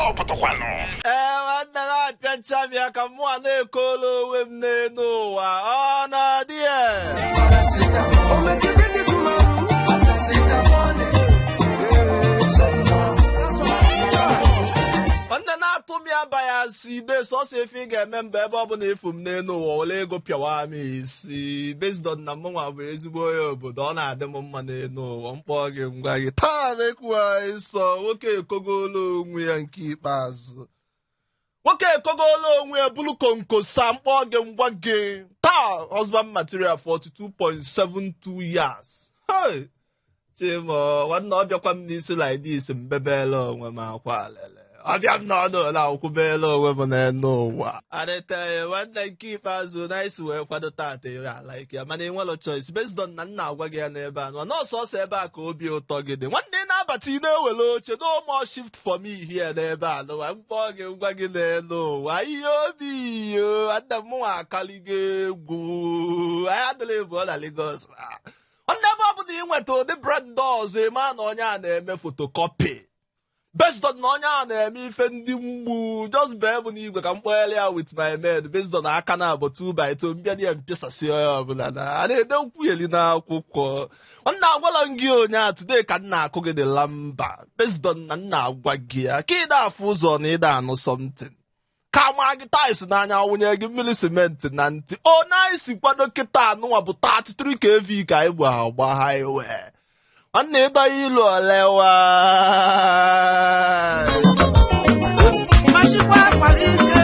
Ọ pụtakwanụ. Ee, nwanne, na-apịacha m ya ka mụnwa na-ekolo onwe m n'elu ụwa. Ọ na-adị ya. Oh, make you bring it to my room. As I see the money. Yeah, some more. Nwanne, na-atụ m ya ba ya si ide sọsọ ife ị ga-eme mba ebe ọ bụla ịfụ m n'elu ụwa, were ego pịawa m isi, based on na mụnwa bụ ezigbo onye obodo. Ọ na-adị m mma n'elu ụwa. Mkpọ gị, ngwa gị taa mekwuwa nsọ. Nwoke ekogolo onwe ya nke ikpeazụ. Nwoke ekogolo onwe ya bụrụ konkosa. Mkpọ gị, ngwa gị taa, husband material, 42.72 years. Hey! Chimo nwanne, ọ bịakwa m n'isi like this, mbebele onwe m akwa lele. Ọbịa m n'ọnụ na akwụbele onwe m n'elu ụwa. Adịtaghị nwanne, nke ikpeazụ na isi wee kwado tata ya like ya, mana enwelo choice based on na nna agwa gị ya n'ebe a nọ nọọsụ ọsọ ebe a ka obi ụtọ gị dị. Nwanne, ị na-abata, ị na-ewere oche. No more shift for me here n'ebe a nụwa. Mkpọ gị, ngwa gị n'elu ụwa, ihe obi iyo. Nwanne m, nwa akaligo egwu anyị adịla ebuọ na Lagos. Nwanne, ebe ọ bụla ị nweta ụdị brand ọzọ, ịma na onye a na-eme photocopy, based on na onye a na-eme ife ndị mgbu. Just bee bụ n'igwe ka m kpọghere ya with my men, based on aka na abụ 2 by 2 mbịa na ya mpịasasị onye ọbụla na a na-ede nkwugheli n'akwụkwọ. Nwanne, agwala m gị onye a today ka m na-akụ gị dị lamba, based on na m na-agwa gị ya ka ịda afụ ụzọ na ịda anụ something, ka maa gị tiles n'anya, wụnye gị mmiri simenti na ntị. O na isi kwado kịta anụnwa bụ 33 kV ka anyị bụ agba highway. Nwanne, ịdọya ilu olewa. Mashikwa akwara ike.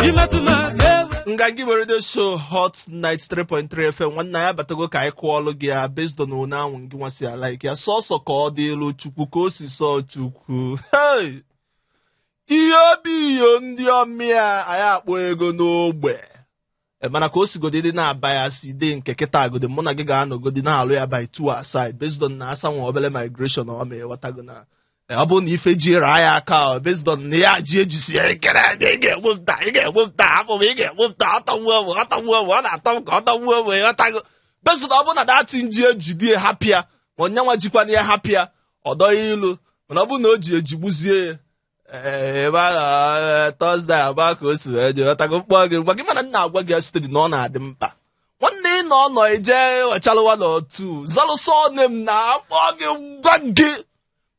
Imetụ m aka ewe. Nganga Igbo Radio Show, Hot 93.3 FM. Nwanne ya, batago ka anyị kụọlụ gị ya based on one anwụ gị nwa si like ya sọsọ ka ọ dị elu Chukwu ka o si sọọ Chukwu. Hey! Ihe obi iyo ndị ọmịa anyị akpọ ego n'ogbe. Mana ka o sigodi dị na-aba ya si dị nke kịta agodi, mụ na gị ga-anọgodi na-alụ ya by two aside, based on na asa nwa obele migration. Ọ ma ịghọtago na ọ bụrụ na ife ji raa ya aka ọ based on na ya ji ejisi ya ekere ị ga-egbu m taa, ị ga-egbu m taa, hapụ m, ị ga-egbu m taa, ọtọgbuo m, ọtọgbuo m, ọ na-atọ m ka ọ tọgbuo m. Ịghọtago, based on ọ bụrụ na datin ji ejide hapịa ma onye nwa jikwana ya hapịa ọ dọghị ilu, mana ọ bụrụ na o ji ejigbuzie ya. Ee, ebe a Thursday agba ka o si wee jee. Ghọtago, mkpọ gị, gwa gị, mana nna agwa gị ya steady na ọ na-adị mkpa. Nwanne, ị nọ nọ eje wechalụwa n'otu zalụsọ nne m na mkpọ gị, gwa gị,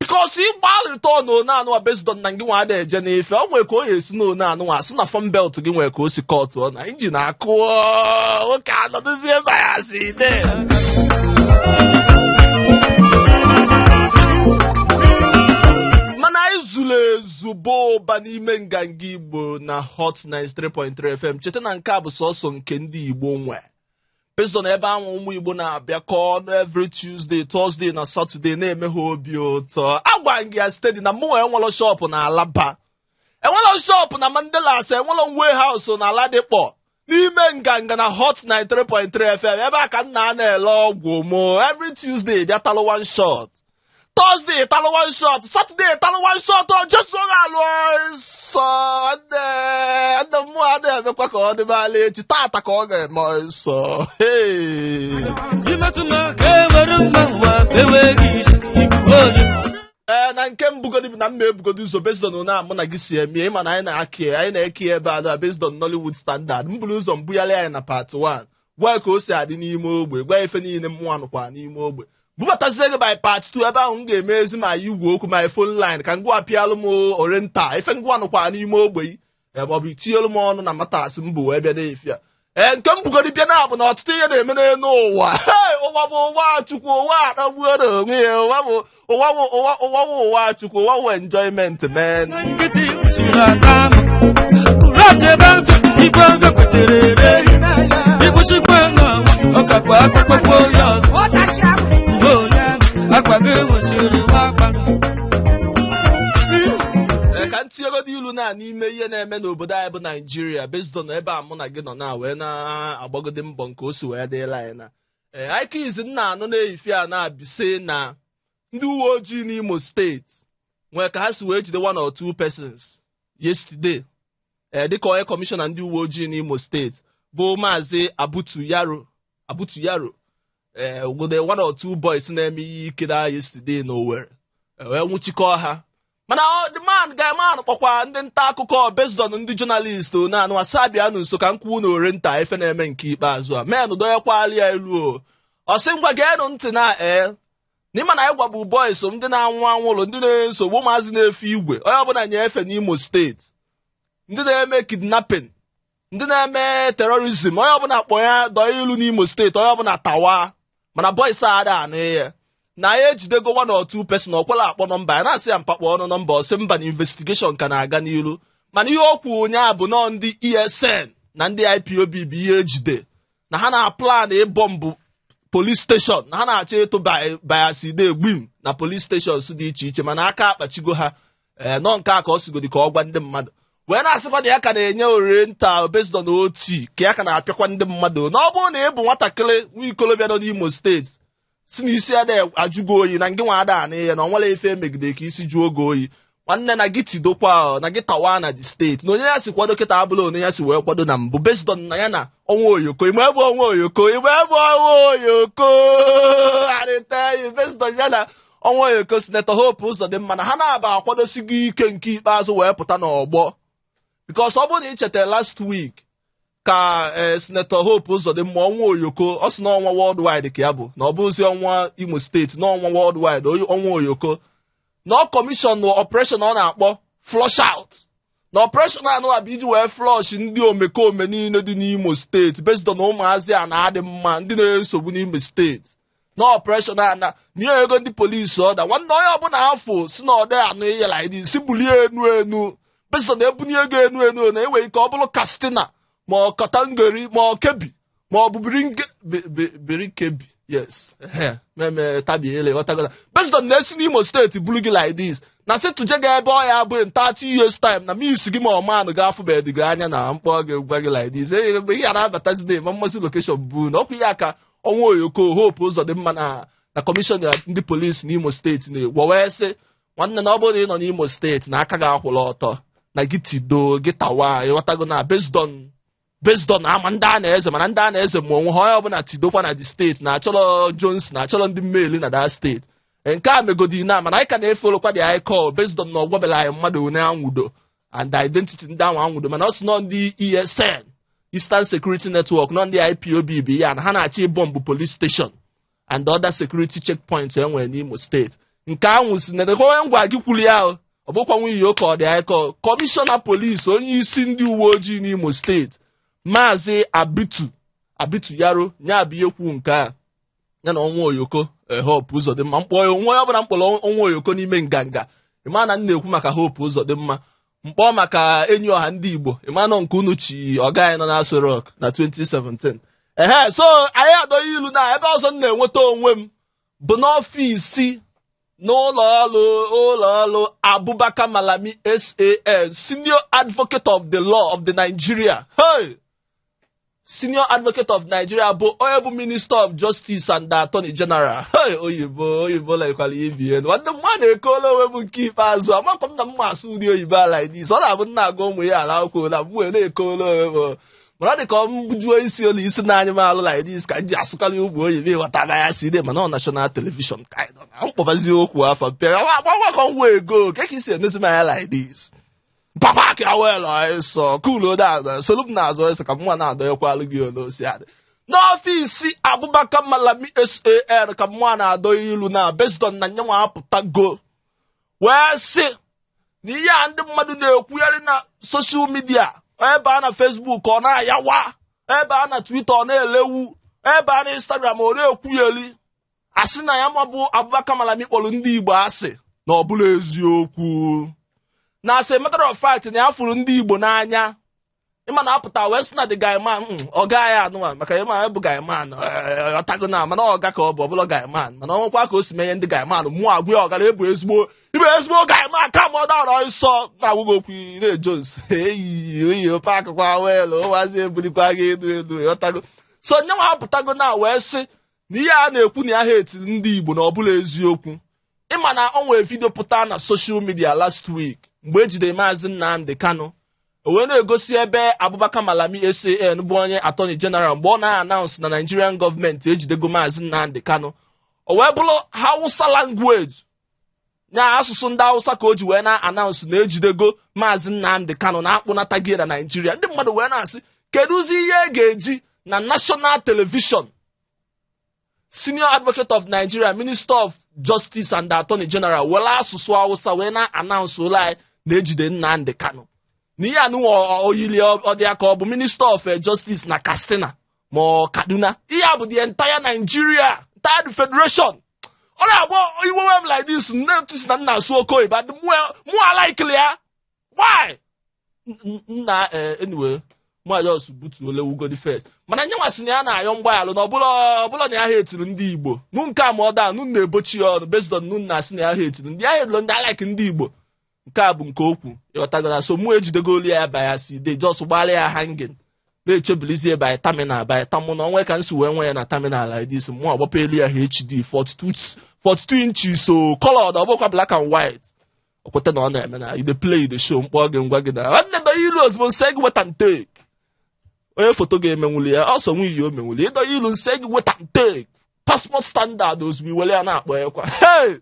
because ịgbalịrịta ọ na one anụwa, based on na gị nwa ada eje n'ife o nwere ka o ya esi na one anụwa sị na fan belt gị nwere ka o si kọtụọ na engine akụọ. Nwoke anọdụzie ebe ya si de. Mana anyị zuru ezu bụ ụba n'ime Nganga Igbo na Hot 93.3 FM. Cheta na nke a bụ sọsọ nke ndị Igbo nwe, based on ebe ahụ ụmụ Igbo na-abịakọ ọnụ every Tuesday, Thursday na Saturday na-eme ha obi ụtọ. Agwa m gị ya steady na mụ enwelo shop na Alaba, enwelo shop na Mandilas, enwelo warehouse na Aladikpọ. N'ime Nganga na Hot 93.3 FM, ebe a ka m na na-ele ọgwụ mụ. Every Tuesday bịa talụ one shot, Thursday talụ one shot, Saturday talụ one shot. Ọ jesu alụ nsọ nne nne mmụọ adịghị emekwa ka ọ dịbala echi tata ka ọ ga-eme nsọ. Hey! Imetụ m aka ewere mma ụwa enweghị isi ibu onye. Ee, na nke mbugodi bụ na mma ebugodi ụzọ based on na mụ na gị si eme. Ịma na anyị na-akị, anyị na-eke ebe a na based on Nollywood standard. M buru ụzọ mbugharị anyị na part 1, gwa ka o si adị n'ime ogbe, gwa ife niile mmụọ nụkwa n'ime ogbe, bubatazie gị by part 2. Ebe ahụ m ga-eme ezi ma igwe okwu, ma phone line, ka ngwa apịalụ m orenta ife ngwa nụkwa n'ime ogbe yi, maọbụ itinyelu m ọnụ na matasị mbụ wee bịa n'efi a. Ee, nke m bugoro bịa na bụ na ọtụtụ ihe na-eme n'elu ụwa. Hey, ụwa bụ ụwa Chukwu, ụwa atọgbuo n'onwe ya. Ụwa bụ ụwa bụ ụwa, ụwa bụ ụwa Chukwu, ụwa bụ enjoyment, man. Na nkịtị kwụsịrị aka m rọtebe mfe igwe mfe kwetere ere ịkwụsịkwa n'ọnwa ọkakwa akpụkpọ ya ọzọ mgbe onye ahụ akwa gị nwụsịrị nwa akpa. Ee, ka m tinyegodi ilu na n'ime ihe na-eme n'obodo anyị bụ Naijiria, based on ebe a mụ na gị nọ na wee na-agbagode mbọ nke o si wee dịla anyị na ee aka izi nna anụ na-eyife a na-abịa na ndị uwe ojii n'Imo Steeti nwee ka ha si wee jide one or two persons yesterday. Ee, dịka onye kọmishọna ndị uwe ojii n'Imo Steeti bụ Maazị Abutu Yaro, Abutu Yaro, ee, nwere one or two boys na-eme ihe ike da yesterday n'Owerri, wee nwụchikọọ ha. Mana the man, guy man, kpọkwa ndị nta akụkọ based on ndị journalist na-anụ asabịanụ nso ka m kwuo na ore nta ife na-eme nke ikpeazụ a. Men donyekwala ya elu o. Ọ sị, ngwa, geenụ ntị na ee n'ịma na anyị gwabụ boys, ndị na-anwụ anwụrụ, ndị na-esogbu ụmụazị na-efe igwe, onye ọbụla nye-efe n'Imo Steeti, ndị na-eme kidnapping, ndị na-eme terrorism, onye ọbụla kpọ ya dọọ ilu n'Imo Steeti, onye ọbụla tawa. Mana boys a ada anụ ihe na ya ejidego one or two person. Ọ kwela akpọ nọmba ya, na-asị ya mpakpọ ọnụ nọmba, ọ sị mba, na investigation ka na-aga n'ilu. Mana ihe o kwu ụnyaahụ bụ nọọ ndị ESN na ndị IPOB bụ ihe ejide na ha na-plan ịbọmbụ police station, na ha na-achọ ịtụ bayaside gbim na police stations dị iche iche, mana aka akpachigo ha. Ee, nọ nke a ka ọ sigodi ka ọ gwa ndị mmadụ, wee na-asịkwa na ya ka na-enye orire nta based on oti ka ya ka na-apịakwa ndị mmadụ, na ọ bụrụ na ị bụ nwatakịrị nwa ikolobịa nọ n'Imo Steeti, si na isi ada ajụgo oyi, na ngị nwa ada anụ ihe na ọ nwere ife emegide ka isi jụọ oge oyi, nwanne, na gị tidokwa, na gị tawa na the steeti, na onye ya si kwado kịta abụla onye ya si wee kwado na mbụ, based on na ya na ọnwa oyoko ime ebe ọnwa oyoko ime ebe ọnwa oyoko arịta, based on ya na ọnwa oyoko Senator Hope Uzodimma, na ha na-aba akwadosigo ike nke ikpeazụ wee pụta n'ọgbọ. Because ọ bụrụ na ị chetara, last week ka ee Senator Hope Uzodimma, ọnwa oyoko, ọ sị na ọnwa worldwide ka ya bụ, na ọ bụzi ọnwa Imo Steeti, na ọnwa worldwide, ọnwa oyoko, na ọ commission operation ọ na-akpọ flush out, na operation anụ bụ iji wee flush ndị omekome niile dị n'Imo Steeti, based on ụmụazị a na-adị mma, ndị na-esogbu n'Imo Steeti, na operation a na nye ego ndị polisi ọda, nwanne, onye ọbụla afọ si na ọdị anụ ihe like si bulie enu enu, based on ebunye ego enu enu, na enwere ike ọ bụrụ Katsina, ma ọ Katangeri, ma ọ Kebbi, ma ọ bụ Birikebi, yes, meme tabi ele ghọtago, based on na-esi n'Imo Steeti buru gị like this, na sị tụje gị ebe ọ ya bụ in 30 years time, na miss gị ma ọ manụ ga-afụbedị gị anya na mkpọ gị gwa gị like this mgbe ihe na-abatazi ma mmasị location bụ na ọkwa ihe aka ọnwa oyoko Hope Uzodimma na kọmishọna ndị polisi n'Imo Steeti na-egwo, wee sị, nwanne, na ọ bụrụ na ị nọ n'Imo Steeti na aka gị akwụla ọtọ, na gị tido, gị tawa, ịghọtago, na based on ama ndị a na-eze, mana ndị a na-eze ma onwe ha, onye ọbụla tidokwa na the steeti, na achọrọ Jones, na achọrọ ndị mmeli na that steeti. Nke a megodi na, mana anyị ka na-efolokwa the icall based on na ọgwabela anyị mmadụ one anwudo and identity ndị ahụ anwudo. Mana ọ sị nọ ndị ESN, Eastern Security Network, nọ ndị IPOB bụ ya na ha na-achọ ịbọmbụ police station and other security checkpoints e nwere n'Imo Steeti. Nke ahụ si na onye ngwa gị kwuru ya, ọ bụkwa nwunye ka ọ dị icall kọmishọna polisi, onye isi ndị uwe ojii n'Imo Steeti, Maazị Abitu Yaro, nya bụ ihe kwu nke a, ya na ọnwa oyoko Hope Uzodimma. Mkpọ onwe onye ọbụla mkpọrọ ọnwa oyoko n'ime nganga, ịma na m na-ekwu maka Hope Uzodimma, mkpọ maka enyi ọha ndị Igbo, ịma nọ nke unu chi ọga anyị nọ na Aso Rock na 2017. Ehe, so anyị adọghị ilu na ebe ọzọ m na-enweta onwe m bụ n'ọfịs n'ụlọ ọrụ ụlọ ọrụ Abubakar Malami SAN, Senior Advocate of the Law of the Nigeria. Hey! Senior Advocate of Nigeria bụ onye bụ Minister of Justice and the Attorney General. Hey, oyibo oyibo lekwara ibie nwanne m nwa na-ekola onwe m nke ikpeazụ. Amakwa m na mma asụ ụdị oyibo ala this, ọ na-abụ nna agụ ụmụ ya ala akwụkwọ na m wee na-ekola onwe m, mana ọ dị ka m juo isi olu isi na anyị m alụ like this ka m ji asụkarị ụmụ oyibo, ịghọtara ya si dị. Mana ọ national television ka anyị nọ na mkpọbazi okwu afọ pịara agbakọ ngwa ego ke ka isi emezi m anya like this, papa ka wel ọsọ cool down, solu m n'azụ ọsọ ka mwa na-adọnyekwalụ gị ole osi adị n'ọfịs Abubakar Malami SAN ka mwa na-adọ ilu na based on na nyanwa apụtago wee sị na ihe a ndị mmadụ na-ekwugharị na social media, ebe a na Facebook ọ na-ayawa, ebe a na Twitter ọ na-elewu, ebe a na Instagram ọ na-ekwugheri, asị na ya ma bụ Abubakar Malami kpọrọ ndị Igbo asị, na ọ bụla eziokwu, na as a matter of fact na ya fụrụ ndị Igbo n'anya. Ịma na apụta wee sị na the guy man, ọ gaghị anụwa maka ịma bụ guy man ọtago na, mana ọga ka ọ bụ ọbụla guy man, mana ọnwekwa ka o si menye ndị guy man mụọ agwụ ya ọgara ebu ezigbo ibe ezigbo guy man kama ọ dara ọsọ na-agwụghị okwu na-ejones eyi oyi ofe akụkwa wel ụwazi ebulikwa gị elu elu, ịghọtago. So nye nwa apụtago na wee sị na ihe a na-ekwu na ya ha etiri ndị Igbo na ọbụla eziokwu. Ịma na ọ nwere video pụta na social media last week mgbe ejide Maazị Nnamdi Kanu, o wee na-egosi ebe Abubakar Malami SAN bụ onye Attorney General, mgbe ọ na-announce na Nigerian gọọmenti ejidego Maazị Nnamdi Kanu, o wee bụrụ Hausa language. Nya asụsụ ndị Hausa ka o ji wee na-announce na ejidego Maazị Nnamdi Kanu na akpụnata gị na Naijiria. Ndị mmadụ wee na-asị, kedụzi ihe e ga-eji na national television Senior Advocate of Nigeria, Minister of Justice and Attorney General were asụsụ Hausa wee na-announce ụlọ anyị na-ejide Nnamdi Kanu, na ihe anụnwa oyili ọ dị ya ka ọ bụ Minister of Justice na Katsina ma ọ Kaduna. Ihe a bụ the entire Nigeria, entire federation. Ọ na-agba iwewe m like this, nne si na nna asụ oke oyibo mụ alaikili ya. Why nna? Anyway, mụ just butuole wugodi first, mana nye nwasị na ya na-ayọ mgbaghalụ na ọbụla na ya ha etiri ndị Igbo nụ nke a, ma ọ daa nụ na-ebochi ya ọnụ based on nụ na-asị na ya ha etiri ndị ya etiri ndị alike ndị Igbo. Nke a bụ nke okwu ịghọtagara. So mụ ejidegolu ya bayasi de just gbara ya hanging, na-echebilizie by terminal by terminal onwe ka nsi wee nwe ya na terminal like this. Mụ agbapụ elu ya HD 42 42 inches, so colored, ọ bụkwa black and white. Okweta na ọ na-eme na you dey play the show. Mkpọ gị, ngwa gị na nwanne dọ ilu ozugbo nse gị weta and take. Onye foto ga-emenwuli ya ọsọ nwe iyi o menwuli ịdọ ilu nse gị weta and take passport standard ozugbo iwere ya na-akpọ ekwa. Hey,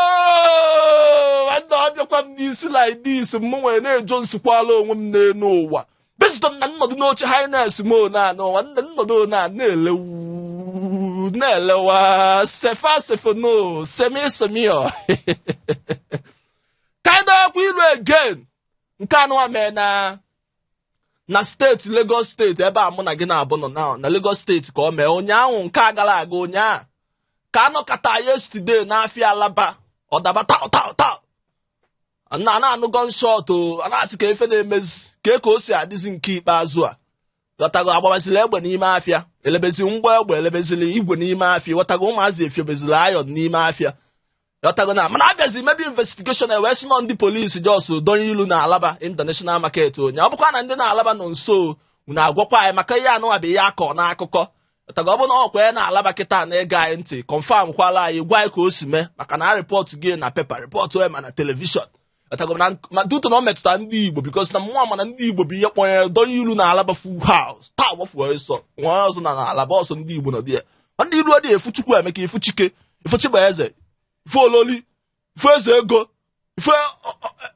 oh, nwanne, ọ bịakwa m n'isi like this. M nwere na-ejo nsikwala onwe m n'elu ụwa based on na nnọdụ n'oche Highness m na anụ nwanne nnọdụ na na-elewu na-elewa sefa sefono semi semio ka anyị dọghakwa ilu again. Nke anụwa mee na steeti Lagos, steeti ebe a mụ na gị na-abụ nọ na Lagos steeti ka ọ mee ụnyaahụ nke a gara aga ụnyaahụ ka anọkọta yesterday n'afịa Alaba. Ọdaba tao tao tao na na-anụ gunshot o, a na-asị ka efe na-emezi ka o si adịzi nke ikpeazụ a. Ghọtago, agbabazili egbe n'ime afịa, elebezi ngwa egbe, elebezili igwe n'ime afịa. Ghọtago, ụmụazị efiobezili ayọn n'ime afịa. Ghọtago na mana abịazi mebi investigation, wee sị nọ ndị polisi just donye ilu na Alaba International Market onye ọ bụkwa na ndị na-alaba nọ nso unu agwakwa anyị maka ihe anụnwa bụ ihe akọ n'akụkọ. Ghọtago, ọ bụ na ọkwa ya na-alaba kịta na-ege anyị ntị, confirm kwala anyị, gwa anyị ka o si mee, maka na report gị na paper, report ya ma na television. Ghọtago, na ma duto na ọ metụta ndị Igbo, because na mmụọ mana ndị Igbo bụ ihe kpọnyere donye ilu na Alaba full house taa gbafuo ịsọ nwa ọzọ na Alaba ọsọ ndị Igbo nọ dị ya. Ndị ilu dị efu Chukwu Emeka, efu Chike, efu Chibueze, ife Ololi, ife Eze Ego, ife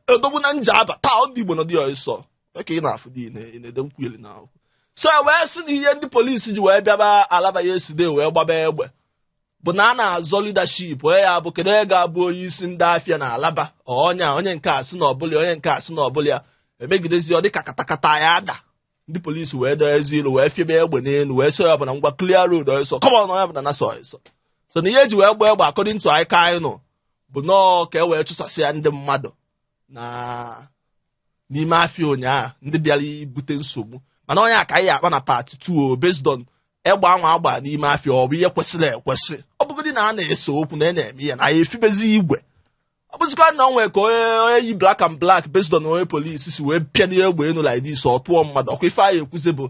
Odogwu na Njaba taa ndị Igbo nọ dị ya ịsọ ka ị na-afụ dị ị na-ede nkwueli na akwụkwọ. So wee sị na ihe ndị polisi ji wee bịaba Alaba yesterday wee gbaba egbe bụ na a na-azọ leadership onye ya bụ kedu onye ga-abụ onye isi ndị afịa na Alaba. Onye onye nke a sị na ọbụla, onye nke a sị na ọbụla ya emegidezi ọ dịka katakata ya ada. Ndị polisi wee dọọ ezi ilu wee fiebe egbe n'elu wee sị ya bụ na ngwa, clear road ọsọ, come on, onye bụ na nasa ọsọ. So na ihe eji wee gbaa egbe, according to anyị ka anyị nọ, bụ nọọ ka e wee chụsasịa ndị mmadụ na n'ime afịa ụnyaahụ, ndị bịara ibute nsogbu. Mana onye a ka anyị akpa na part 2 o, based on egbe anwa agba n'ime afịa, ọ bụ ihe kwesịrị ekwesị? Ọ bụgodị na a na-ese okwu na a na-eme ihe na anyị efibezi igwe, ọ bụzikwa na o nwere ka onye yi black and black, based on onye polisi si wee pịa n'ihe egbe elu like this, ọ tụọ mmadụ ọkwa. Ife anyị ekwuzi bụ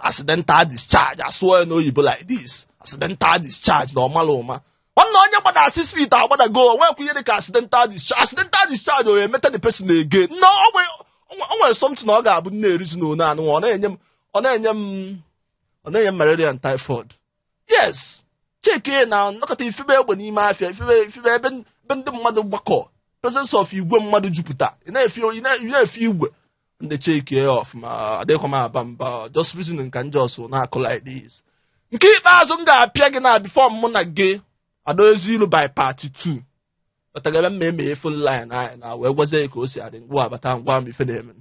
accidental discharge, asụọ ya n'oyibo like this, accidental discharge na ọmala ụma. Nwanne, onye gbada 6 feet agbadago, onwekwa ihe dị ka accidental discharge. Accidental discharge o emeta the person again? No, o nwere something ọ ga-abụ nne erizi na one anụ ọ na-enye m malaria and typhoid. Yes, cheke na nnọkọta ifebe egbe n'ime afịa, ifebe ebe ndị mmadụ gbakọ, presence of igwe mmadụ jupụta, ị na-efe igwe ndị cheke ya ọfụma. Adịghịkwa m aba mba, just reasoning ka njọs na-akụ like this. Nke ikpeazụ m ga-apịa gị na before mụ na gị adoezi ilu by part 2 ọtaga ebe m ma emeghe phone line anyị na wee gwazie ya ka o si adị ngwa abata ngwa m ife na-eme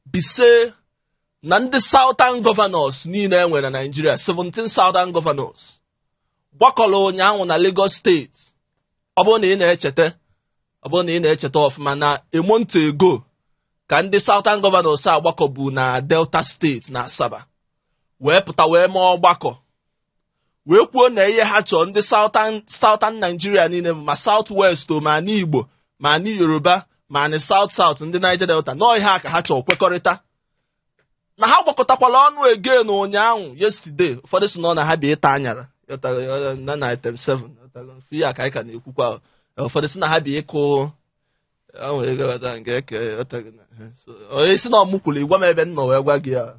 bise na ndị Southern Governors niile e nwere na Nigeria, 17 Southern Governors gbakọrọ ụnyaahụ na Lagos steeti. Ọ bụrụ na ị na-echeta ọfụma, na a month ago ka ndị Southern Governors agbakọbu na Delta steeti na Asaba wee pụta wee mee ọgbakọ wee kwuo na ihe ha chọrọ ndị Southern Nigeria niile, ma South West o, ma n'Igbo, ma ndị Yoruba, ma ndị South South, ndị Niger Delta, nọọ ihe a ka ha chọrọ kwekọrịta na ha gbakọtakwala ọnụ again ụnyaahụ, yesterday. Ụfọdụ si nọ na ha bịa ịta anyara na item 7 ihe a ka anyị ka na-ekwukwa. Ụfọdụ si na ha bịa ịkụ onye si na ọmụ kwuru igwa m ebe m nọ wee gwa gị ya.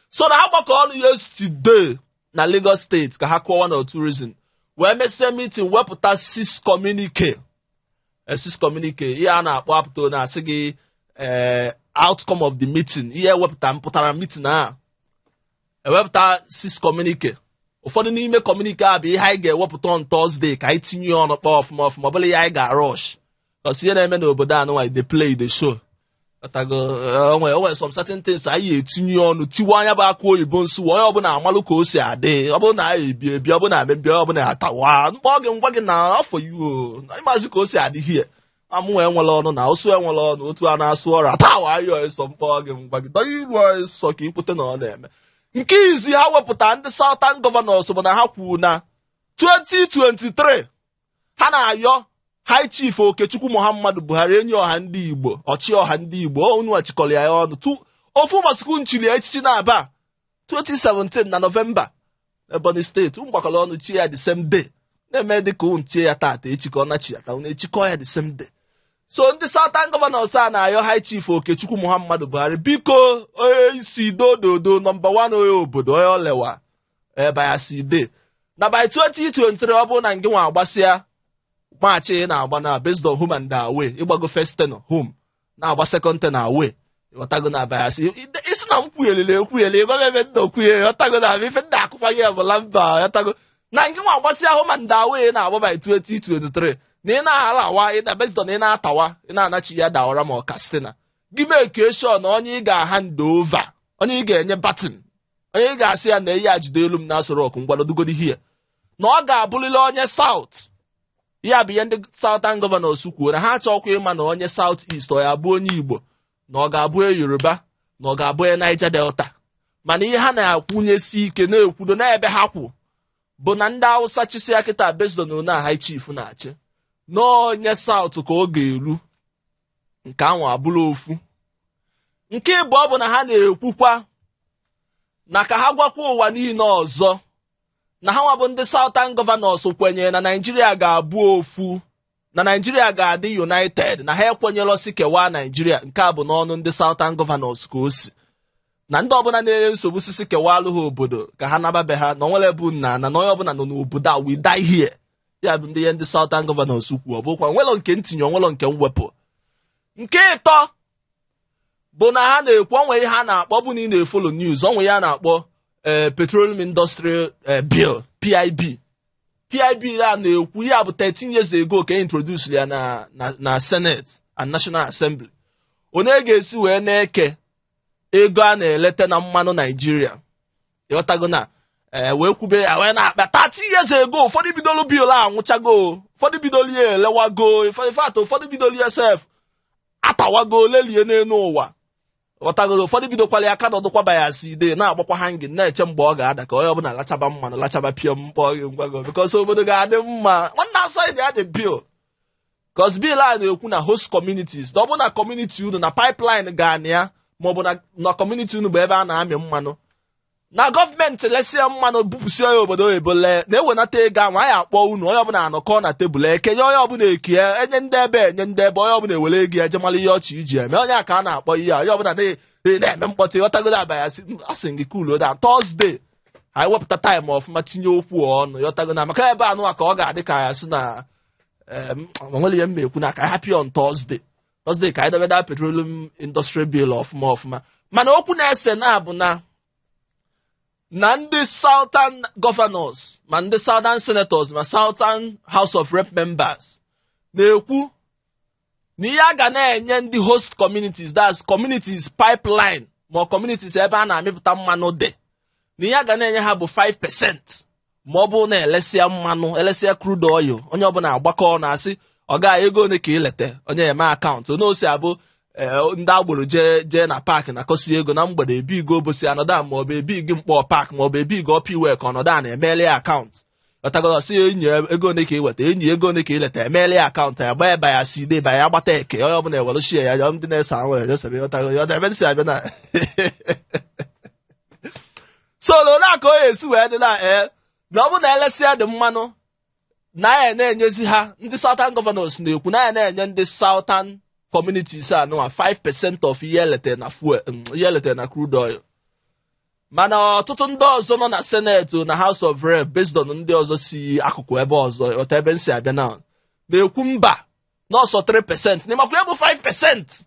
So na ha gbakọ ọnụ yesterday na Lagos steeti ka ha kụọ one or two reason. Wee mesie meeting, wepụta six communique. Six communique, ihe a na-akpọ apụta na-asị gị outcome of the meeting, ihe ewepụta mpụtara meeting a. Ewepụta six communique. Ụfọdụ n'ime communique a bụ ihe anyị ga-ewepụta on Thursday ka anyị tinye ọnụ kpọọ ọfụma ọfụma. Ọ bụla ihe anyị ga-rush, cause ihe na-eme n'obodo a nụnwa dey play the show. Ọtago onwe some certain things anyị etinye ọnụ tiwa anya bụ akụ oyibo nsu, onye ọbụla amalụ ka o si adị. Ọ bụrụ na anyị ebi ebi, ọ bụrụ na ame mbi, onye ọbụla atawa mkpọ gị ngwa gị na afọ yuo ịmazi ka o si adị hie. Amụ enwere ọnụ na osu enwere ọnụ otu a na-asụ ọrụ atawa ayọ ịsọ mkpọ gị ngwa gị dọnye iru ọsọ ka ikwute na ọ na-eme. Nke izi ha wepụta, ndị Southern Governors, bụ na ha kwuru na 2023 ha na-ayọ High Chief Okechukwu Muhammadu Buhari, enyi ọha ndị Igbo, ọchị ọha ndị Igbo, unu chịkọrọ ya ọnụ tu ofu ụbọchị nchili echichi na-aba 2017 na Nọvemba, Ebonyi Steeti mgbakọrọ ọnụ chi ya the same day, na-eme dịka unu chie ya tata, echi ka ọ nachi ya ta, unu echikọ ya the same day. So ndị Southern Governors a na-ayọ High Chief Okechukwu Muhammadu Buhari, biko, onye isi dododo number 1, onye obodo, onye olewa ebe ya si de na by 2023, ọ bụrụ na ngị nwa agbasịa maachị ị na-agba na based on home and away, ịgbago first tenure home, na-agba second tenure away, ịghọtago na bayasị isi na m kwuyelele ekwuyele, ịgwa ebe nna okwuye, ịghọtago na ife ndị akụkwa gị bụla mba, ịghọtago na ngị nwa agbasịa home and away na-agba by 2023, na ị na-ala awa, ị na based on ị na-atawa, ị na-anachi ya dawara ma ọ Katsina gị make sure na onye ị ga-hand over, onye ị ga-enye baton, onye ị ga-asị ya na eyi ajide elu m na Aso Rock ngwanodugodi hie, na ọ ga-abụrịrị onye South. Ya bụ ihe ndị Southern Governors kwuo, na ha achọkwa ịma na onye South East, ọ ya bụ onye Igbo, na ọ ga-abụ onye Yoruba, na ọ ga-abụ onye Niger Delta. Mana ihe ha na-akwụnyesi ike na-ekwudo n'ebe ha kwụ bụ na ndị Hausa chịsịa kịta, based on one high chief na-achị, n'onye South ka ọ ga-eru. Nke ahụ abụrụ ofu. Nke ịbụọ bụ na ha na-ekwukwa na ka ha gwakwa ụwa niile ọzọ na ha nwa bụ ndị Southern Governors kwenyere na Naijiria ga-abụ ofu, na Naijiria ga-adị united, na ha ekwenyela si kewaa Naijiria. Nke a bụ n'ọnụ ndị Southern Governors ka o si, na ndị ọbụla na-enye nsogbu sisi kewalụ ha obodo ka ha nababe ha, na onwere bụ nna na onye ọbụla nọ n'obodo a, we die here. Ya bụ ndị ihe ndị Southern Governors kwuo. Ọ bụkwa nwelọ nke ntinye, onwelọ nke mwepụ. Nke ịtọ bụ na ha na-ekwu onwe ihe a na-akpọ, bụ na ị na-efollow news, onwe ihe a na-akpọ Petroleum Industry Bill, PIB. PIB a na-ekwu ya bụ 13 years ago ka e introduce ya na Senate and National Assembly. Onye ga-esi wee na-eke ego a na-eleta na mmanụ Naijiria, ịghọtago, na wee kwube ya wee na-akpa 30 years ago. Ụfọdụ bidolu bill a anwụchago, ụfọdụ bidolu ya elewago, in fact ụfọdụ bidolu ya sef atawago lelie n'elu ụwa, ghọtago. Ụfọdụ bidokwala ya ka nọdụkwa bayasi ide na-agbakwa hanging, na-eche mgbe ọ ga-ada ka onye ọbụla lachaba mmanụ, lachaba pịọ mkpọ gị ngwago, because obodo ga-adị mma. Nwanne, aside ya dị bill, cause bill a na-ekwu na host communities, na ọ bụ na community unu na pipeline ga-anị ya, maọbụ na community unu bụ ebe a na-amị mmanụ, na gọọmenti lesịa mmanụ bupụsịa ya obodo oyibo lee, na-ewenata ego ahụ, anyị akpọ unu, onye ọbụla anọkọ na tebụl, ekenye onye ọbụla ekie, enye ndị ebe, enye ndị ebe, onye ọbụla ewere ego ya jemala ihe ọchị iji eme. Onye a ka a na-akpọ ihe a, onye ọbụla na-eme mkpọtụ, ịghọtagodo. Abaya asị gị cool down. Thursday anyị wepụta time ọfụma tinye okwu ọnụ, ịghọtago, na maka ebe anụ a ka ọ ga-adị ka ya sị na nwere ihe m ekwu na ka anyị happy on Thursday. Thursday ka anyị dobe that Petroleum Industry Bill ọfụma ọfụma. Mana okwu na-ese na bụ na ndị Southern Governors, ma ndị Southern Senators, ma Southern House of Rep members na-ekwu na ihe a ga na-enye ndị host communities, that's communities pipeline ma communities ebe a na-amịpụta mmanụ dị, na ihe a ga na-enye ha bụ 5% ma ọ bụ na elesịa mmanụ, elesịa crude oil. Onye ọbụla agbakọ na-asị ọ ga ego ole ka ileta, onye eme akaụntụ onye osi abụ ndị agboro jee jee na park na kosi ego na mgbede, ebigo obosi anọdụ, maọbụ ebigi mkpọ park, maọbụ ebigo ọpiwe ka ọnọdụ a na-emele ya akaụntụ, ọtagọsị enyi ego ole ka ị weta, enyi ego ole ka ị leta, emele ya akaụntụ ya gbaa ebe ya si de ba ya gbata eke, onye ọbụla ewere shie ya. Ndị na-ese anwụrụ ejesebe, ịghọtago ya ebe si abịa na so na ka ọ esi wee dị na ee na ọ bụ na elesịa dị mmanụ na ya na-enyezi ha. Ndị Southern Governors na-ekwu na ya na-enye ndị Southern communities anụwa 5% of ihe elete na fuel, ihe elete na crude oil. Mana ọtụtụ ndị ọzọ nọ na Senate na House of Rep, based on ndị ọzọ si akụkụ ebe ọzọ, ọta ebe m si abịa na na-ekwu mba, n'ọsọ 3% na ịmakwa ya bụ 5%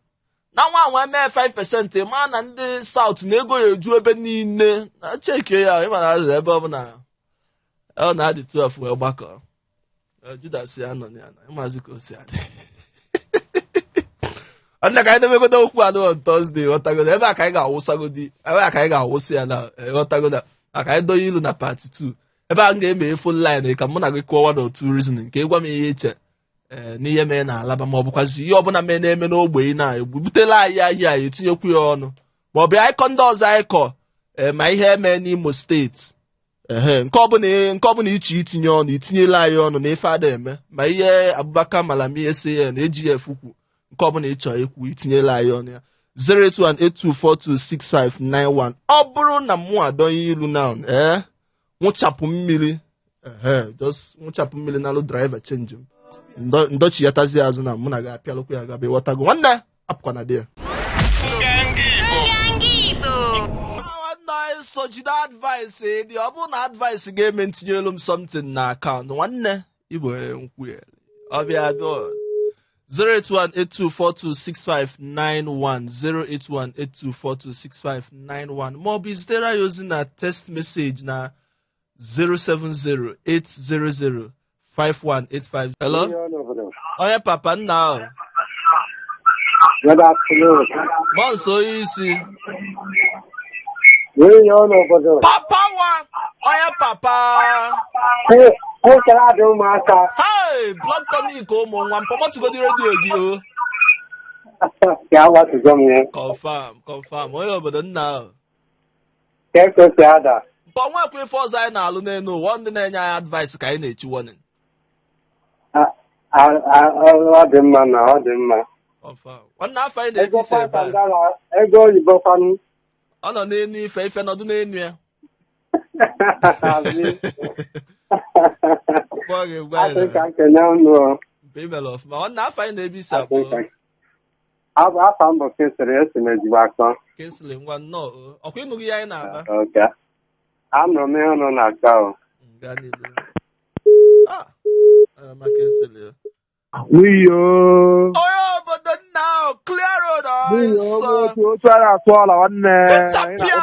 na nwa anwa mee 5%, ma na ndị South na ego ya eju ebe niile na cheke ya. Ịma na azụ ebe ọ bụla ọ na-adị 12 wee gbakọ. Judas ya nọ ya na ịmazi ka o si adị. Nwanne, ka anyị debegodo okwu anụ on Thursday, ghọtagodo? Ebe a ka anyị ga-awụsagodi, ebe a ka anyị ga-awụsị ya na ghọtagodo, maka anyị donye ilu na part 2. Ebe a m ga-eme phone line ka mụ na gị kụọ one or two reasoning, ka ị gwa m ihe iche n'ihe mere na Alaba, ma ọ bụkwazi ihe ọbụla mee na-eme n'ogbe ị na-egbu butela anyị ahịa, anyị etinyekwu ya ọnụ, ma ọ bụ anyị kọ ndị ọzọ anyị kọ ma ihe eme n'Imo Steeti. Ehe, nke ọbụla iche itinye ọnụ, itinyela anyị ọnụ na ife ada eme, ma ihe Abubakar Malami SAN na AGF kwu, nke ọbụla ịchọ ikwu, itinyela anyị ọnụ ya. 08182426591. Ọ bụrụ na mụ adọnye ilu na nwụchapụ mmiri, ehe, just nwụchapụ mmiri n'alụ driver change m ndọchi ya tazi azụ na mụ na gị apịalụkwa ya gaba. Ịghọtago, nwanne? Apụkwa na di ya. Nganga Igbo. Nganga Igbo. Nwanne anyị, so jide advice dị. Ọ bụrụ na advice ga-eme ntinye elu m something na akaụntụ, nwanne, Igbo nkwugheri ọbịa bịa. 08182426591, 08182426591, maọbụ izitere anyị ozi na text message na 070-800-5185. Hello, onye papa nna ahụ. Good afternoon. Mọnsọ onye isi. Nwunye n'obodo. Papa wa onye papa. Ekele adị ụmụaka. Hey, blood tonic ụmụ nwa mpọmọtugodi redio gị o. Ka agbatugo m ya. Confirm, confirm, onye obodo nna ahụ. Ka eko si ada. Mpa nwekwa ife ọzọ anyị na-alụ n'elu ụwa, ndị na-enye anyị advice ka anyị na-echi warning. Ọ dị mma na ọ dị mma. Confirm. Nwanne, afọ anyị Ego na-ebi ise ebe a. $5, ego oyibo kwanụ. Ọ nọ n'elu ife ife nọdụ n'elu ya. Abi. Kpọọ gị gwa Asị ya ka na nkene unu o. mgbe i mere ọfụma. Nwanne, afọ anyị na-ebi ise Asị abụọ. ka Abụ afa mbụ kesịrị esi m ezigbo akọ. Kingsley, ngwa nnọọ o. Ọkwa ịnụghị ihe anyị na-akpa? Okay. Anụrụ m ihe unu na-akọ o. Gaa n'ilu. Ah, ma Kingsley o. N'iyo. Onye obodo nna ahụ, clear road. N'iyo. Ọsọ. Otu otu a na-atụ ọla, nwanne. Fichapịa,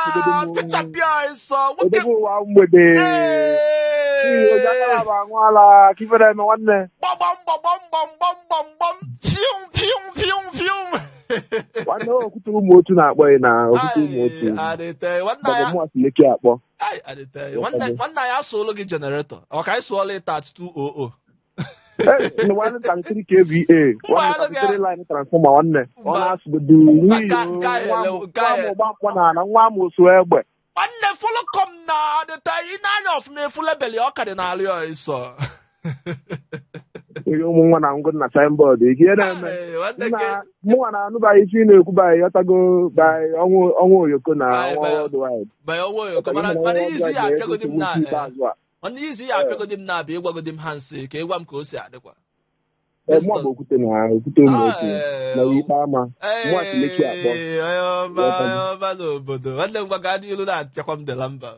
fichapịa ọsọ nwoke. Odogwu ụwa mgbede. N'iyo oji aka Ee. na-aba aṅụ ala ka ifere eme, nwanne. Gbọgbọm gbọgbọm gbọmgbọm gbọmgbọm, fium fium fium fium. Nwanne, okwute ụmụ otu na-akpọ ị na okwute ụmụ otu. Adịte nwanne Maọbụ ya. mụ asị Lekki akpọ. Ai, adịte nwanne, nwanne anyị, asụọlụ gị generator, ọ ka anyị sụọla 3200. Hey, 133 kVA, 133 line transformer, nwanne. Ọ na-asụgodu n'iyo Nke a nwa m gba mkpọ na ala nwa m osu egbe. Nwanne, folocom na adịte ị na-anya ọfụma efulebeli ọ ka dị n'alụ ya ịsọ. Ihe ụmụ nwa na ngụ na signboard ihe na-eme. Ai, nwanne. Nna, Ke mụnwa na-anụbaghị ife ị na-ekwu baghị yọtago baghị ọnwụ ọnwụ oyoko na Baị, ọnwa baị. worldwide. Banye ọnwa oyoko, mana ihe izi ya apịagodi m na ikpeazụ a. Nwanne, ihe izi ya apịagodi m na-abịa ịgwagodi m ha nsị ka ịgwa m ka o si adịkwa. Ee, mụnwa bụ okwute na okwute ụmụ otu na ikpe ama mụnwa si Lekki akpọ. Ee, onye ọma, onye ọma n'obodo, nwanne m, gwa gaa n'ilu na-apịakwa m dela mba.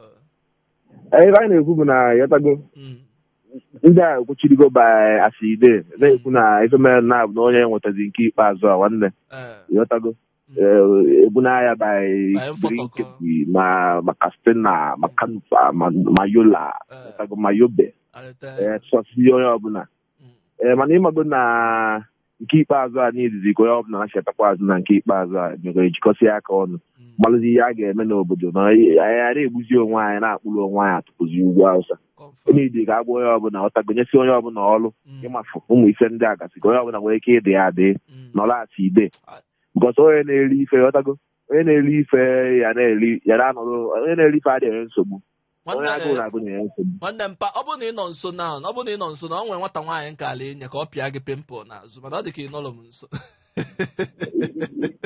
Ee, ebe anyị na-ekwu bụ na yọtago ndị a ekwuchirigo by aside na-ekwu na ife mere na bụ na onye nwetazi nke ikpeazụ a, nwanne. Yọtago ebunaya by By mfọtọkọ. Birnin ma Katsina, ma Kano, ma Yola. Yọtago ma Yobe. Alete. Ee, sọsị onye ọbụla. Ee, mana ịmago na nke ikpeazụ a n'izizi ka onye ọbụla na-achetakwa azụ na nke ikpeazụ a mere ejikọsị aka ọnụ malụzi ihe a ga-eme n'obodo na anyị ghara egbuzi onwe anyị, na-akpụrụ onwe anyị atụpụzi ugwu Awụsa. Confirm. N'idi ka agwa onye ọbụla ọtagonyesi onye ọbụla ọrụ ịmafụ ụmụ ife ndị a gasị ka onye ọbụla nwee ike ịdị ya adị nọrọ asị ide because onye na-eri ife, ghọtago, onye na-eri ife ya na-eri ya na-anọrọ, onye na-eri ife adịghị enwe nsogbu, onye Nwanne agụụ na-agụ na-enye nsogbu. Nwanne m, pa, ọ bụrụ na ị nọ nso na ọ bụrụ na ị nọ nso na ọ nwere nwata nwaanyị nke ala enye ka ọ pịa gị pimple n'azụ, mana ọ dị ka ị nọrọ m nso.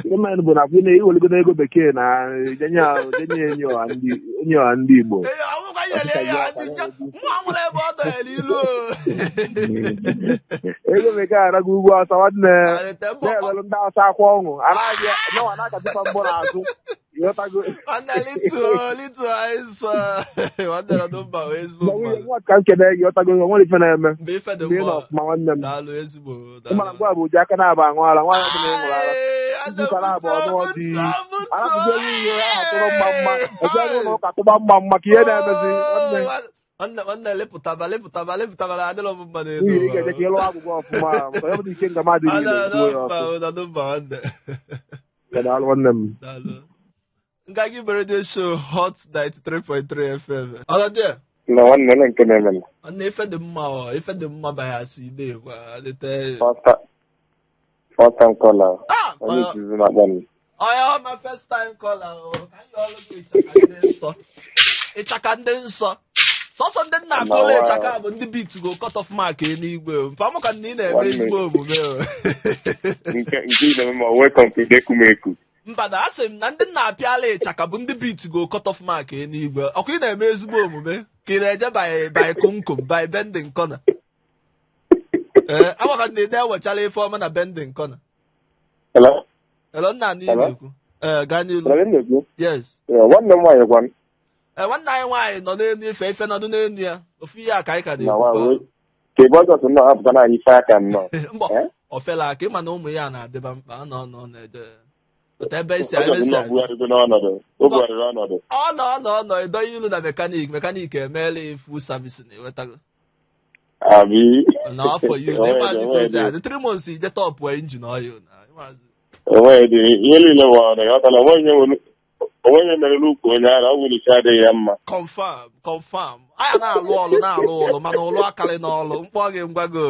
Ịmanụ bụ na akwụ na iweligo n'ego bekee na jenye enyi ọha ndị Igbo. Ee, ọ bụkwa nyere ya ndị nche mụ anwụrụ ebe ọ dọnyere ilu o. Ego bekee arago ugwu Awụsa, nwanne. Alete mbọ. Na-ewelu ndị Awụsa akwa ọṅụ anaghị nọwa na-akatịfa mbọ n'azụ. Ịghọtago? Nwanne, lituo lituo, anyị nsọ. Nwanne, nọdụ mba wee ezigbo Ma nwunye mmadụ. nwa ka m kene gị, ịghọtago, o nwere ife na-eme. Mgbe ife dị Mgbe ị nọ mma. ọfụma, nwanne m. Daalụ ezigbo. Ịmara Daalụ. ngwa bụ ụdị aka na-aba aṅụ ara nwaanyị ọbụla ị ṅụrụ ara. Ai, Izu ụka na-abụ ọnụ ọdị. butuo, Arapụzie nwunye ya atụrụ mma mma. Eje n'ụlọ ụka tụba mma mma ka ihe na-emezi nwanne. Nwanne, nwanne, lepụtaba lepụtaba lepụtaba na adịrọ m mma n'elu Nwunye ị ụwa. ga-eje ka ịlụ agwụgwọ ọfụma maka ya bụ ike nga mmadụ niile gbuo ya ọkụ. Nọdụ mba, nwanne. Daalụ, nwanne m. Daalụ. Nganga Igbo Radio Show, Hot 93.3 FM. Ọnọdụ ya? Na nwanne ole nke na-eme na Nwanne, ife dị mma ọ, ife dị mma bayasị ide kwa adịte. First time caller. Ah, Onye izizi na-akpọ m. Onye ọma, first time caller o. Ka anyị ọlụ gị ịchaka ndị nsọ. Ịchaka ndị nsọ. Sọsọ ndị nna akọla Na wa. ịchaka bụ ndị beat go cut off mark eluigwe o. Mpa mụ ka na ị na-eme Nwanne. ezigbo omume o. Nke ị na-eme ma welcome to Ekumeku. Mba, na asị m na ndị nna apịala ịchaka bụ ndị beat go cut off mark eluigwe. Ọkwa ị na-eme ezigbo omume ka ị na-eje by komkom by bending corner. Ee, amaka na ị na-ewechala ife ọma na bending corner. Hello? Hello, nna, anyị Hello? na-ekwu. Ee, gaa n'ilu. Hello, na-ekwu. Yes. Eh, nwanne m nwaanyị gwa m. Ee, nwanne anyị nwaanyị nọ n'elu ife ife nọdụ n'elu ya. Ofu ihe a ka anyị ka Na wa na-ekwu. wee. Ka ebe ọjọọ sị nnọọ hapụta na anyị ife aka nnọọ. Mbọ Eh? ofela aka ịma na ụmụ ya na-adịba mkpa ọ nọ na-eje. Otu ebe isi Ọjọọ ebe sị isi nnọọ bugharịgo n'ọnọdụ. O bugharịrị ọnọdụ. Ọ nọ edoghị ilu na mechanic, mechanic emeela full service na ewetago. Abi. Na afọ yi na Onwe ịmazi dị, ka onwe o si dị. adị 3 months ije tọpụ engine oil na ịmazi. Onwe dị. Ihe niile bụ ọnụ. Ịghọtala, onwe onye mere n'ukwu onye ara, ọ bụ na isi adịghị ya mma. Confirm, confirm. Anya na-alụ ọlụ na-alụ ọlụ mana ụlụ akarị n'ọlụ mkpọ gị ngwago.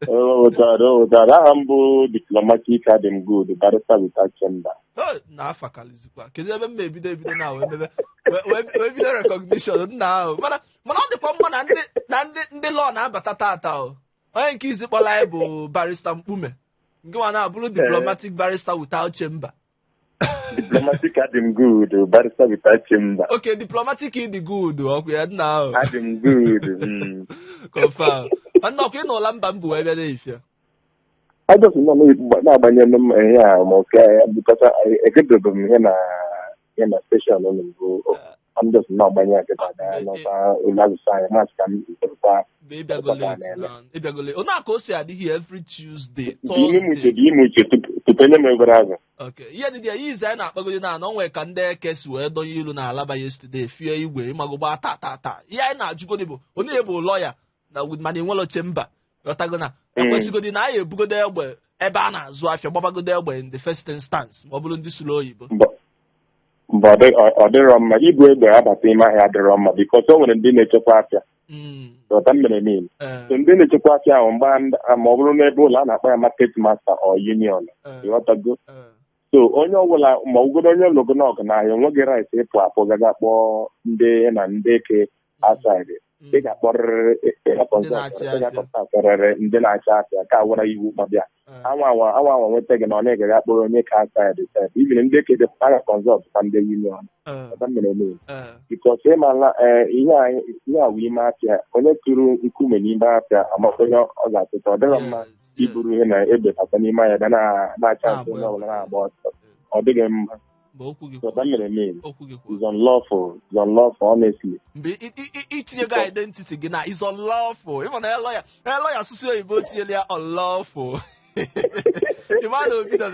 O wetara o wetara aha m bụ Diplomatic Adam Good, barrister without chamber. Hey, na afa kalizikwa kedu ebe m ma ebido na wee mebe wee bido recognition nna ahụ, mana ọ dịkwa mma na ndị law na-abata tata o. Onye nke izi kpọrọ anyị bụ barrister Mkpume, nke nwa na-abụrụ diplomatic barrister without chamber. Diplomatic Adam Good, barrister without chamber. Okay, diplomatic ịdị good ọkụ ya nna ahụ. Adam Good. Confirm, nwanne, ọkụ ị nụla mba mbụ wee bịa n'efia. I just nọ na-agbanye m ihe a ma oke ya because egedobe m ihe na station ụlọ mbụ. I'm just na-agbanye akịta na n'ọba ụlọ asụsụ anyị masị ka m ntorokwa. Mgbe ịbịago late na ịbịago late onye a ka o si adịghị every Tuesday, Dị ime m uche Thursday. dị ime uche tupu enye m obere azụ. Okay, ihe dị ya ize anyị na-akpagodi na anọ nwee ka ndị eke si wee donye ilu na Alaba yesterday fie igwe ịmago gbaa taa taa taa. Ihe anyị na-ajụgodi bụ onye bụ lọya na mana enwelo chamber, ghọtago, na ekwesịgodi na anyị ebugodo egbe ebe a na-azụ afịa gbabagodo egbe in the first instance ma ọ bụrụ ndị sụrụ oyibo. Mbọ ọ dịrọ mma ibu egbe abata ime ahịa, adịrọ mma because o nwere ndị na-echekwa afịa. Ghọta m mere niile. So ndị na-echekwa afịa ahụ mgba ma ọ bụrụ n'ebe ụlọ a na-akpọ ya market master or union. Ịghọtago? So onye ọbụla ma ọgụgodo onye lụgo n'ọgụ n'ahịa onweghị right ịpụ apụ gaga kpọọ ndị na ndị eke outside. Ị ga-akpọrịrị Ndị na-achị ị ga-akọntaktịrịrị ndị na-achị afịa ka awara iwu ma bịa anwa anwa anwa anwa nweta gị na ọ na-egaga kpọrọ onye ka outside sef, even ndị eke dị a ga-consult kwa ndị union. Ghọta m mere niile. Because ịmala ihe a ihe a wụ ime afịa, onye tụrụ nkume n'ime afịa amaka onye ọ ga-atụta. Ọ dịghị mma iburu ihe na egbe bata n'ime ahịa bịa na-acha nsị onye ọbụla na-agba ọsọ, ọ dịghị mma. Mgbe okwu gị Ghọta m mere niile. Okwu gị kwuru. Is unlawful, is unlawful, honestly. Mgbe itinyego identity gị na is unlawful, ịma na lawyer lawyer asụsụ oyibo tinyere ya unlawful, ịma na obido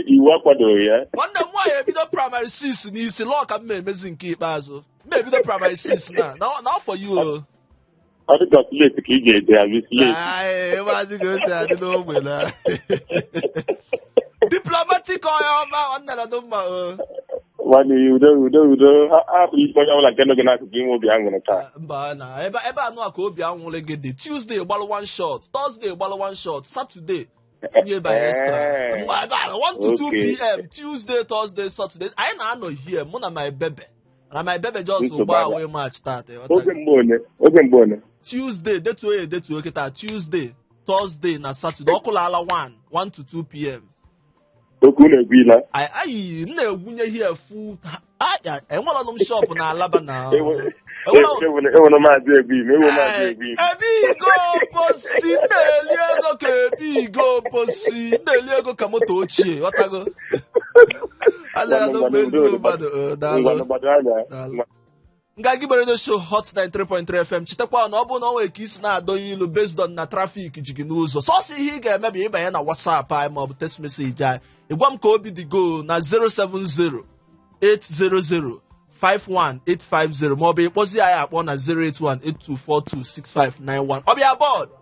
Iwu akwadoghị ya. Nwanne m nwaanyị ebido primary 6 n'isi lọọ ka m ma emezi nke ikpeazụ m ebido primary 6 na afọ you o. Ọ dị ka slate ka ị ga-ede abi slate. Aye, maazị ka o si adị n'ogbe na diplomatic onye ọma, nwanne, nọdụ mma o. Nwanne ya, udo udo udo. Hapụ ikpe onye ọbụla nke nọ gị n'akụkụ inwe obi aṅụrị taa. Mba, na ebe anụ a ka obi anwụrị gị dị. Tuesday gbalụ one shot, Thursday gbalụ one shot, Saturday tinye by extra. Mgbe ebe a 1 to 2 pm, Tuesday, Thursday, Saturday, anyị na-anọ here, mụ na my baby na my baby just Nsogbu gba ada. away match tata. Oge mgbe onye oge mgbe onye Tuesday, detuo ya edetuo kịta, Tuesday, Thursday na Saturday, ọkụlala 1 1 to 2 pm. Okwu na-egwu ila. Anyị m na-egwunye here full. Enwere m shop na Alaba na Ewere maazị egwu ime, ewe maazị egwu ime. Ebe igo oposi na-eli ego ka ebe igo oposi na-eli ego ka moto ochie, ghọtago? Alera Ngwanụ, n'ogbe ezigbo ngwanụ, mmadụ. Daalụ. Ngwanụ, gbado anya. Daalụ. Nganga Igbo Radio Show, Hot 93.3 FM. Chetakwa na ọ bụrụ na ọ nwere ka isi na-adọnye ilu based on na traffic ji gị n'ụzọ, sọsọ ihe ị ga-eme bụ ịbanye na WhatsApp anyị maọbụ text message anyị, ịgwa m ka obi dị go na 070 800 51850, maọbụ ịkpọzi anyị akpọ na 081 8242 6591. Ọ bịa bọọdụ.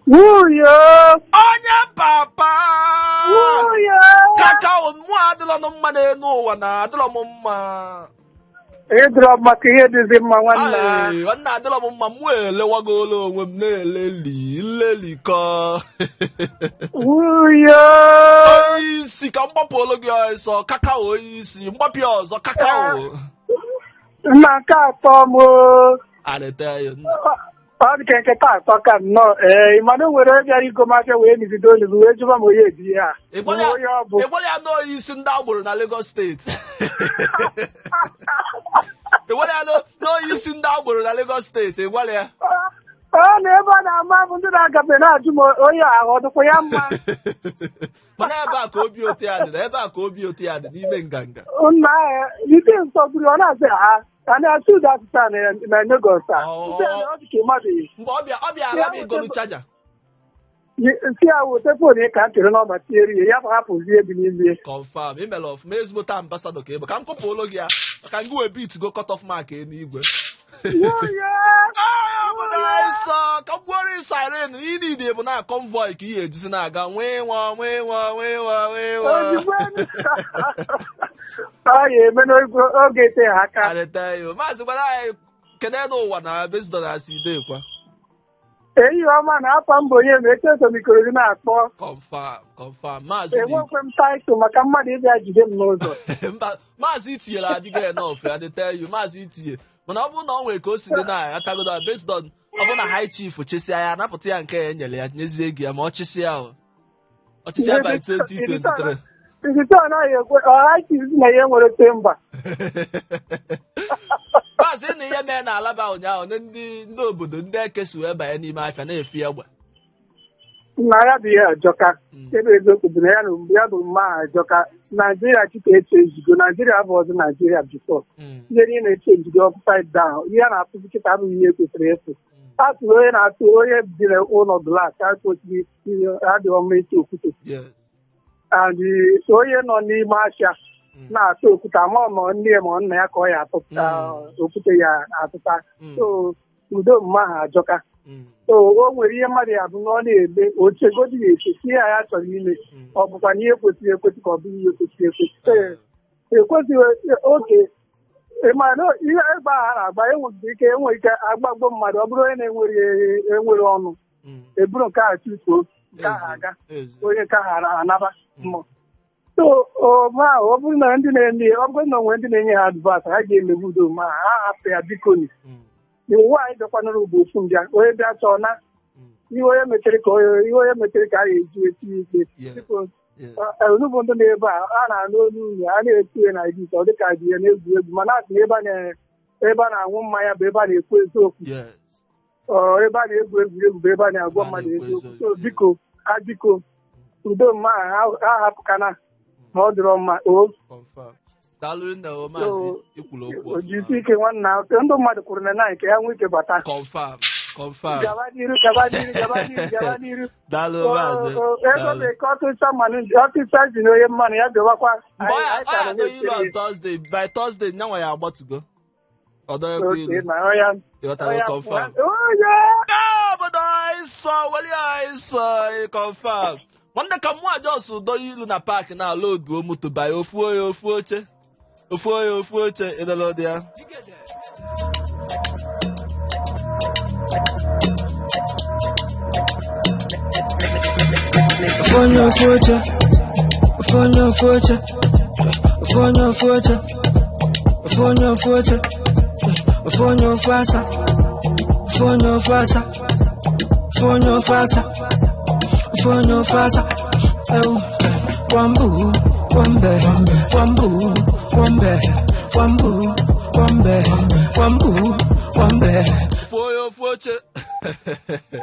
Wuyo! Onye papa! Wuyo! Kakao mụ adịlọ m mma n'elu ụwa na adịlọ m mma. Ịdọrọ maka ihe dịzi mma, nwanna. Ai, nwanne, adịlọ m mma. Mụ elewagolo onwe m na-eleli nlelikọ. Wuyo! Onye isi, ka m gbapụ olu gị ọsọ. Kakao, onye isi, mgbapụ ya ọzọ, kakao. Nna, nke atọ m o. Aleta ya. Ọ dị ka nketa atọ ka nnọọ. Ee, ịmana o nwere onye bịara igo m afịa wee nigide olu wee jụba m onye ebi ya. Onye ọ bụ. Ịgwara ya na onye isi ndị agboro na Lagos Steeti. Ịgwara ya na onye isi ndị agboro na Lagos Steeti, ịgwara ya. Ọ na ebe ọ na-ama bụ ndị na-agafe na-ajụ m onye ahụ ọ dịkwa ya mma. Mana ebe a ka obi ụtọ ya dị, na ebe a ka obi ụtọ ya dị n'ime nganga. Nna ya, ite nsọ gburu ọ na-asị ha a na-asụ ụda asụsụ a na Lagos a. Ọ. Nsị ya na ọ dị ka mmadụ Mgbe ọ bịa ala bụ igolu charger. Si ya wete phone ya ka m chere n'ọba tiere ya, ya hapụzie bi n'ime. Confirm, imere ọfụma, ezigbote ambassador ka ị bụ. Ka m kụpụ olu gị ya maka ngị wee beat go cut off mark eluigwe. Wuyo! Ee, obodo anyị sọ ka m gbuoro siren ị niile bụ na convoy ka ị ga-ejizi na-aga nwee nwa nwee nwa nwee nwa nwee nwa. Ozugbo ọ ya eme n'oge ete ha aka. Aleta yo, maazị, gwara anyị kene n'ụwa na based on as you dey kwa. Ehihie ọma. Na afọ mbụ onye ma eche eso mikoro na-akpọ. Confirm, confirm, maazị. Enwekwe m title maka mmadụ ịbịa jide m n'ụzọ. Mba, maazị, itinyere adịgo enough ya dị tell you, maazị, itinye. Mana ọ bụrụ na ọ nwere ka o si dị na akagodo based on ọ bụrụ na high chief chịsịa ya, napụta ya nke ya enyere ya, nyezie gị ya, ma ọ chịsịa o ọ chịsịa by 2023. Nsite ọ naghị ekwe ọha chizi na ihe nwere temba. Maazị, na ihe mee na Alaba ụnyaahụ, ndị obodo ndị eke si wee banye n'ime afịa na-efi egbe. Na ya bụ ihe ajọka. Ebe eziokwu bụ na ya na ya bụ mma ajọka. Naijiria chịka eche ejigo Naijiria bụ ọzọ Naijiria before. Ihe niile eche ejigo upside down. Ihe a na-atụzi kịta abụghị ihe kwesịrị ịtụ. A tụrụ onye na-atụ onye bi n'ụlọ glass akwesịghị adịghị mma ịtụ okwute. And onye nọ n'ime afịa na-atụ okwute, ama ma nne ya ma nna ya ka ọ ya atụta okwute ya atụta. So udo mma ha ajọka. So o nwere ihe mmadụ ya bụ na ọ na-eme ochegodi ya eche si ya ya chọrọ ime, ọ bụkwa na ihe kwesịrị ekwesị ka ọ bụghị ihe kwesịrị ekwesị. Ekwesịghị oke mana ihe ebe a na-agba enweghị ike enwe ike agbagbo mmadụ. Ọ bụrụ onye na-enweghị enwere ọnụ eburu nke ahụ tufuo, nke ahụ aga, onye nke ahụ anaba mmụọ. So ma ọ bụrụ na ndị na-eme, ọ bụrụ na onwe ndị na-enye ha advice, ha ga-emegbu udo ma ha hapụ ya. Biko ni ụwa anyị bịakwanụrụ bụ ofu mbịa. Onye bịa chọọ na ihe onye metere ka ihe onye metere ka a ga-eji eti ikpe. Biko, onugbu ndị na-ebe a a na-anụ olu unu a na-eti ya na edit, ọ dịka ji ya na-egwu egwu, mana asị na ebe a na-aṅụ mmanya bụ ebe a na-ekwu eziokwu. Ọ ebe a na-egwu egwuregwu bụ ebe a na-agwa mmadụ eziokwu. So biko ha, biko, udo mma ha hapụkana na ọ dịrọ mma o. Confirm. Daalụ nne o, maazị, ikwuru okwu ọfụma. Jisi ike, nwanna. Ndị mmadụ kwuru na nanyị ka ya nwee ike bata. Confirm, confirm. Gaba n'iru, gaba n'iru, gaba n'iru, gaba n'iru. Daalụ, maazị. Ego Daalụ. bụ ka ọtụcha mmanụ, ọtụcha ji na onye mmanụ ya bịawakwa. Mgbe ọ ya Anyị ọ ya ka adọ ilu on na-echere. Thursday, by Thursday nyanwa ya agbatugo ọdọnyekwa Okay, ilu. na ọya. Ịghọtara? Ọya. Confirm. Onye. Obodo anyị sọ weli anyị sọ confirm, nwanne, ka mụ ajọs dọnye ilu na park na ala oduo moto banye ofu onye ofu oche, ofu onye ofu oche, ịdọla ụdị ya. Ofu onye ofu oche, ofu onye ofu oche, ofu onye ofu oche, ofu onye ofu oche, ofu onye ofu asa, ofu onye ofu asa, ofu onye ofu asa, ofu onye ofu asa. Ewu, one boo, one bed, one boo, one bed, one boo, one bed, one boo, one bed. Ofu onye ofu oche,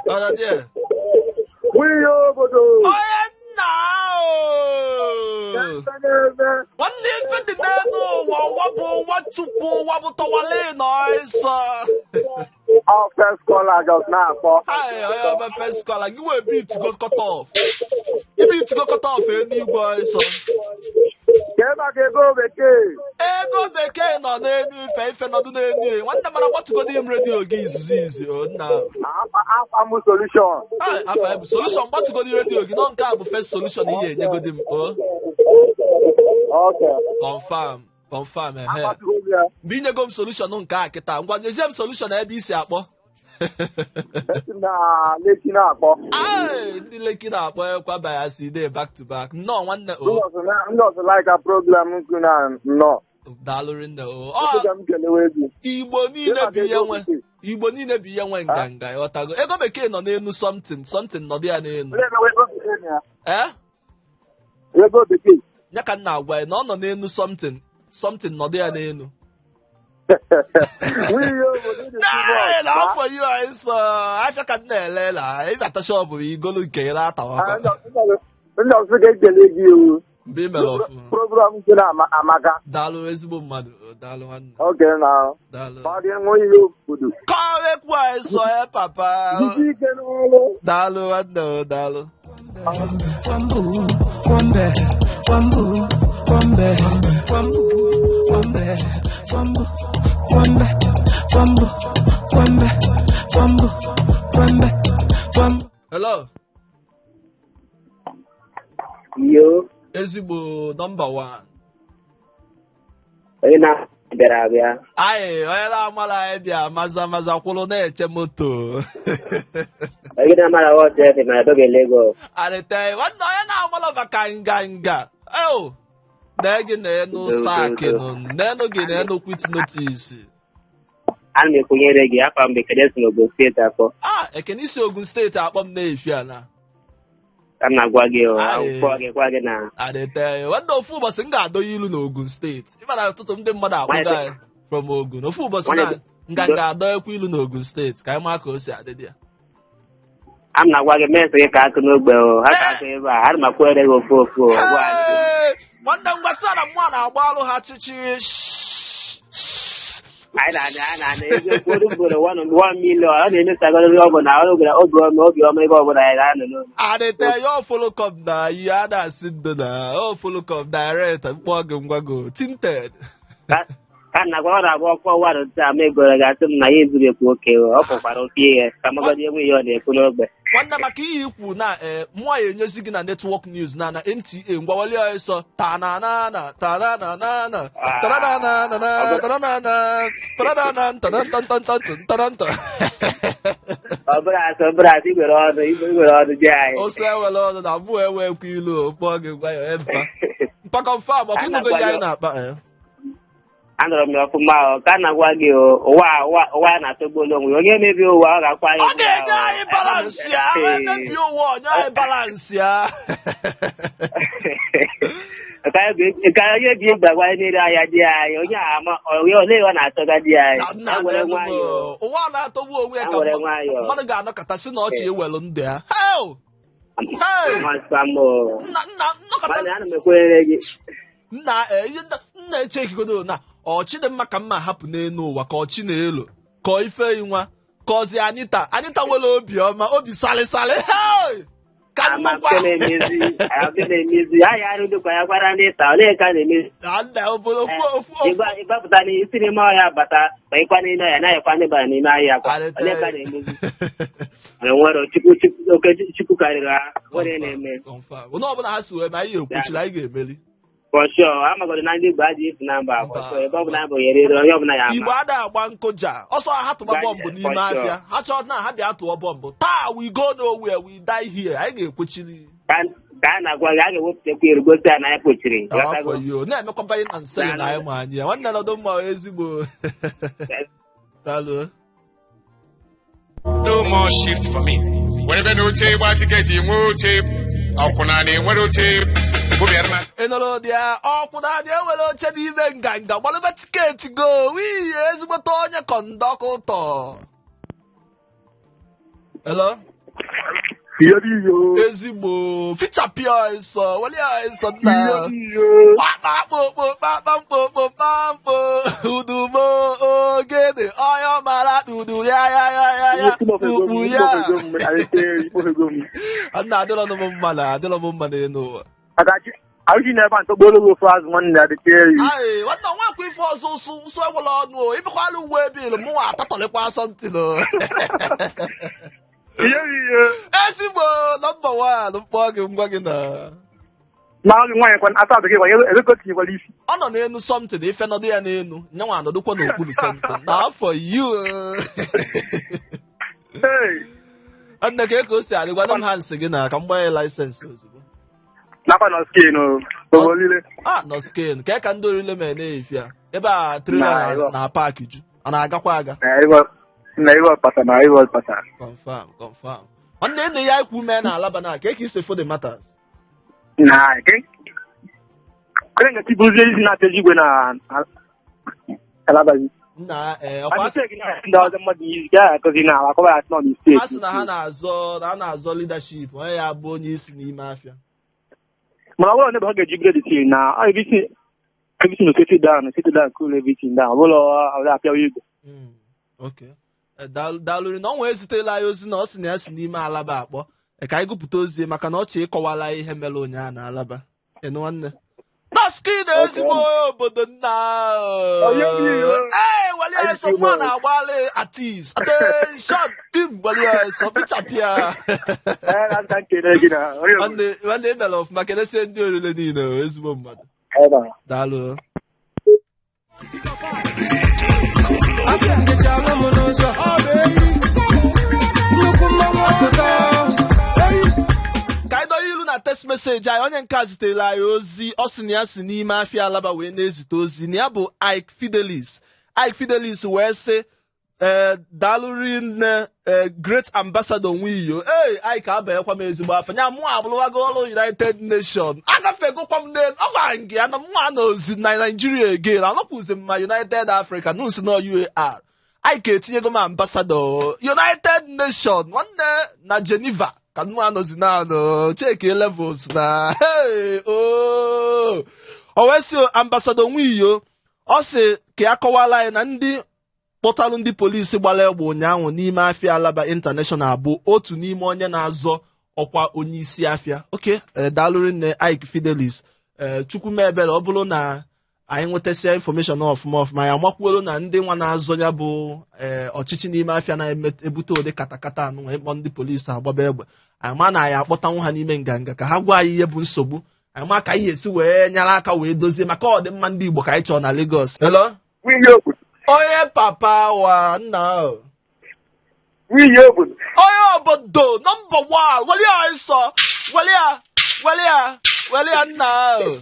ọ̀rọ̀ díẹ̀. Nwunye obodo. Onye nna o. N'ebe. Ụwa bụ ụwa Chukwu, ụwa bụ tọwale nọ ịsọ. Ọ first caller just na-akpọ. Hai, onye ọma first caller, gị wee beat go cut off. I beat go cut off eluigwe ọsọ. Kee maka ego bekee. Ego bekee nọ n'elu ife ife nọdụ n'elu ya. Nwanne mara gbatụgodi m redio gị izizi izi o nna. Afa m solution. Ai, afa ya bụ solution gbatụgodi redio gị nọ nke a bụ first solution ihe enyegodi m o. Okay. Confirm, confirm ehe. Agbatugo m ya. Mgbe inyego m solution nke a kịta, ngwa nyezie m solution ebe i si akpọ. Esi m na Lekki na-akpọ. Ai, ndị Lekki na-akpọ ekwa bayasi day back to back. Nnọọ nwanne o. Ndị ọzọ like a program nkụ na nnọọ. Daalụ rinne o. Ọ Ọ m kelewe gị. Igbo niile bụ ihe nwe Igbo niile bụ ihe nwe nganga ịghọtago. Ego bekee nọ n'elu something something nọdụ ya n'elu. Ego bekee na ya. Eh? Ego bekee. Ya ka m na-agwa ya na ọ nọ n'elu something something nọdụ ya n'elu. Nwunye obodo dị Ee, na afọ yi anyị sọ afịa ka m na-ele na ịbata shọpụ igolu nke ya na-atawakwa. Ndị ọzọ ga-ekele gị o. Mgbe ị mere ọfụma. Program nke na amaka. Daalụ ezigbo mmadụ. Daalụ nwanne. Oge na Daalụ. ọ dị nwunye obodo. Kọọ ekwu anyị sọ ya papa. Jisi ike n'ọrụ. Daalụ nwanne o, daalụ. Kwambu, kwambe, kwambu, kwambe, kwambu, kwambe, kwambu, kwambe, kwambu, kwambe, kwambu, kwambe, kwambu. Hello. Yo, Ezigbo nọmba 1. onye na-abịara abịa. Anyị onye na-amara anyị bịa maza maza kwụrụ na-eche moto. Onye na-amara wọtụ efe ma edobe Lagos. Arịta nwanne onye na-amara maka nganga. Eo, nee gị na-enu saakị nụ, nenu gị na-enu quit notice. Ana m ekwenyere gị afa mgbe Ekene si n'Ogun steeti akpọ. Ah, Ekene isi Ogun steeti akpọ m na-efi a na. Ka m na-agwa gị o, Aye. akwụkwọ gị kwa gị na Arịta nwanne ofu ụbọchị m ga-adọnye ilu n'Ogun steeti. Ịma na ọtụtụ ndị mmadụ akpọgo anyị from Ogun. Ofu ụbọchị na nganga adọnyekwa ilu n'Ogun steeti ka anyị maa ka o si adị dị ya. a m na-agwa gị mesị gị ka akụ n'ogbe o, ha ka akụ ebe a, ana m akwere gị ofu ofu o, gwa anyị. Hey! Nwanne m gwasara mmụọ na-agba alụ ha chichi. Anyị na-ana anyị na-ana eziokwu oru ugboro 1 million, ọ na-emesagoro ọ bụ na obi ọma obi ọma ebe ọbụla anyị na-anọ n'oge. Adịte ya follow come na ihe a na-asị ndo na o follow come direct mkpọ gị ngwa go tinted. Ka ka m na-agwa ọ na-agba ọkụ ọwa taa ma egoro ga-asị m na ya ezubekwa oke o, ọ pụkwara oke ihe ka magodi enwe ihe ọ na-ekwu n'ogbe. Nwanne maka ihe ikwu na ee mmụọ ya enyezi gị na network news na na NTA ngwawali ọsọ tananana tananana tananana tananana tananana tanantantantantantantan. Ọ bụrụ asị ọ bụrụ asị igwere ọnụ igwere ọnụ ji anyị. Ose ewere ọnụ na mụ ewekwa ilu kpọọ gị gwa ya mpa mpa confirm ọkụ ịnụgo ihe anyị na-akpa eh. Anụrụ m ya ọfụma o, ka a na-agwa gị o, ụwa ụwa ụwa na-atọgbu onwe ya. Onye mebie ụwa ọ ga-akwa anyị Ọ ụgwọ ga-enye ahụ. anyị balance ya emebi ụwa onye anyị balance ya. Ka onye bi egbe agwa n'ere ahịa di anyị, onye a ama onye ole ọ na-achọga di anyị. Na nna Ya were na-enwe nwayọọ. ụwa na-atọgbu onwe ya Ya ka were nwayọọ. mmadụ ga-anọkọta sị na ọchị ewelu ndụ ya. Heo! Hey! Amasịkwa m o. Nna nna nnọkọta Mana ana m ekwenyere gị. nna ihe nna eche ekigodo na ọchị dị mma ka mma hapụ n'elu ụwa ka ọchị na-elo ka ọ ife nwa ka ọzi Anita Anita nwere obi ọma obi salịsalị. Hey! Ka Ama nnukwu nke na-emezi, nke na-emezi. Ahịa arụ dịkwa ya gwara ndị taa, olee ka a na-emezi? Na nna obodo ofu ofu ofu Ịgbapụta n'isi n'ime ọhịa bata banyekwa n'ime ọhịa naghịkwa ndị bara n'ime ahịa kwa olee ka a na-emezi? Enwere Chukwu Chukwu oke Chukwu karịrị ha nwere na-eme. Confirm. Onye ọbụla ha si wee ma anyị ekwuchiri anyị ga-emeli. For sure, amagodo na ndị Igbo adịghị efu na mba for sure. Ebe ọbụla bụ yerere onye ọbụla ya ama. Igbo ada agba nkụja ọsọ ha tụba bọmbụ n'ime For sure. afịa ha chọọ na ha bịa tụọ bọmbụ taa we go nowhere we die here anyị ga-ekwechiri. Ka ka a na-agwa gị a ga-ewepụtakwa iru gosi ya na anyị kpochiri. Afọ yo na-emekwa banye na nseli na anyị ma anyị ya nwanne nọdụ mma ezigbo. Daalụ. No more shift for me. Were n'oche ịgba ticket nwee oche ọkwụna na-enwere oche bụbịara. Ị nụrụ ụdị ya ọkwụ na-adị enwere oche n'ime nganga gbalụba ticket go wii ezigbote onye kọndọkụtọ. Hello? Ihe n'iyo. Ezigbo fichapịa ọsọ, weli ọsọ nna. Ihe n'iyo. Kpakpakpokpokpakpamkpokpamkpo udumo ogene onye mara dudu ya ya ya ya ya ukpu ya. Nna, adịrọ m mma na adịrọ m mma n'elu ụwa. Arụji na ebe a ntọgbolo gị ofe azụ nwanne ya dịka eri. Ayi, nwanne, nwekwa ife ọzọ ụsụ ụsụ enwere ọnụ o imekwala uwe ebe mụnwa atatọlịkwa asọmpi o. Ihe n'iyo. Ezigbo number one, mkpọ gị ngwa gị na Na gị nwaanyị kwa asa azụ gị kwa ebe ka o tinyekwara isi. Ọ nọ n'elu something, ife nọdụ ya n'elu nyanwa anọdụkwa n'okpuru something na afọ you. Hey, Nne, ka o si adị, gwana m ha nsị gị na ka m gbanye license ozugbo. Nakwa nọ skin o. Obolile. A nọ skin ka ndị orile mere na-efi a ebe a trailer Na, na park ju a na-agakwa aga. Na ebe na ebe ọpasa na ebe ọpasa. Confirm, confirm. Nwanne, nne ya ikwu mee na Alaba na ka isi for the matters. Na ke. Kene nga tibuzie isi na-apịaji igwe na Kalabazi. Nna, ee, ọkwa Mistake na ndị ọzọ mmadụ isi ga akụzi na akọba ya nọ mistake. A sị na ha na-azọ na ha na-azọ leadership, onye ya bụ onye isi n'ime afịa. Mana ọ bụrụ na ebe ha ga-eji bread tii na everything everything will settle down, settle down, cool everything down. Ọ bụrụ ọ apịawa igwe. Okay. Daalụ na ọ nwee ezitela anyị ozi na ọ sị na ya si n'ime Alaba akpọ. Ka anyị gụpụta ozi maka na ọ chọ ịkọwala anyị ihe mere ụnyaahụ na Alaba. Ịnụ, nwanne? Nọskid, ezigbo obodo nna. Ee, wali eso nwa na-agbalị atis attention tim wali eso fichapịa. Ee, na nka nkele gị na onye obodo. Nwanne, nwanne, emere ọfụma. Kenesie ndị orire niile o, ezigbo mmadụ. Ebe a. Daalụ. Asị m gị chalụ m n'ụzọ nnukwu mmanwụ apụta. Ka anyị dọnye ilu na text message anyị. Onye nke a zitere anyị ozi, ọ sị na ya si n'ime afịa Alaba wee na-ezite ozi, na ya bụ Ike Fidelis. Ike Fidelis wee sị, ee, daalụ nne, ee, great ambassador Nwiyo. Ee, Ike abanyekwa m ezigbo afọ nya mụ abụrụwago ọrụ United Nation, agafegokwa m n'elu. Ọ gwara m gị ya na mụ anọzi na Nigeria again, anọkwuzi m ma United Africa nụnsi na UAR. Ike etinyego m ambassador United Nation, nwanne, na Geneva ka mụ anọzi naanụ. Check levels na hey, oh. O wee sị ambassador Nwiyo, ọ sị ka ya kọwara anyị na ndị kpọtalụ ndị polisi gbara egbe ụnyaahụ n'ime afịa Alaba International bụ otu n'ime onye na-azọ ọkwa onye isi afịa. Oke daalụrị nne, Ike Fidelis. Ee, Chukwu mee ebere, ọ bụrụ na anyị nwetasịa information ọfụma ọfụma, ya amakwuolu na ndị nwa na-azọ ya bụ ee ọchịchị n'ime afịa na-ebute ụdị katakata anụ ịkpọ ndị polisi agbaba egbe. Anyị ma na anyị akpọtanwu ha n'ime nganga ka ha gwa anyị ihe bụ nsogbu, anyị ma ka anyị esi wee nyere aka wee dozie maka ọdịmma ndị Igbo ka anyị chọrọ na Lagos. Hello? Nwunye obodo. Onye papa wa nna o. Nwunye obodo. Onye obodo number one, weli ya nsọ, weli ya, weli ya, weli ya, nna o.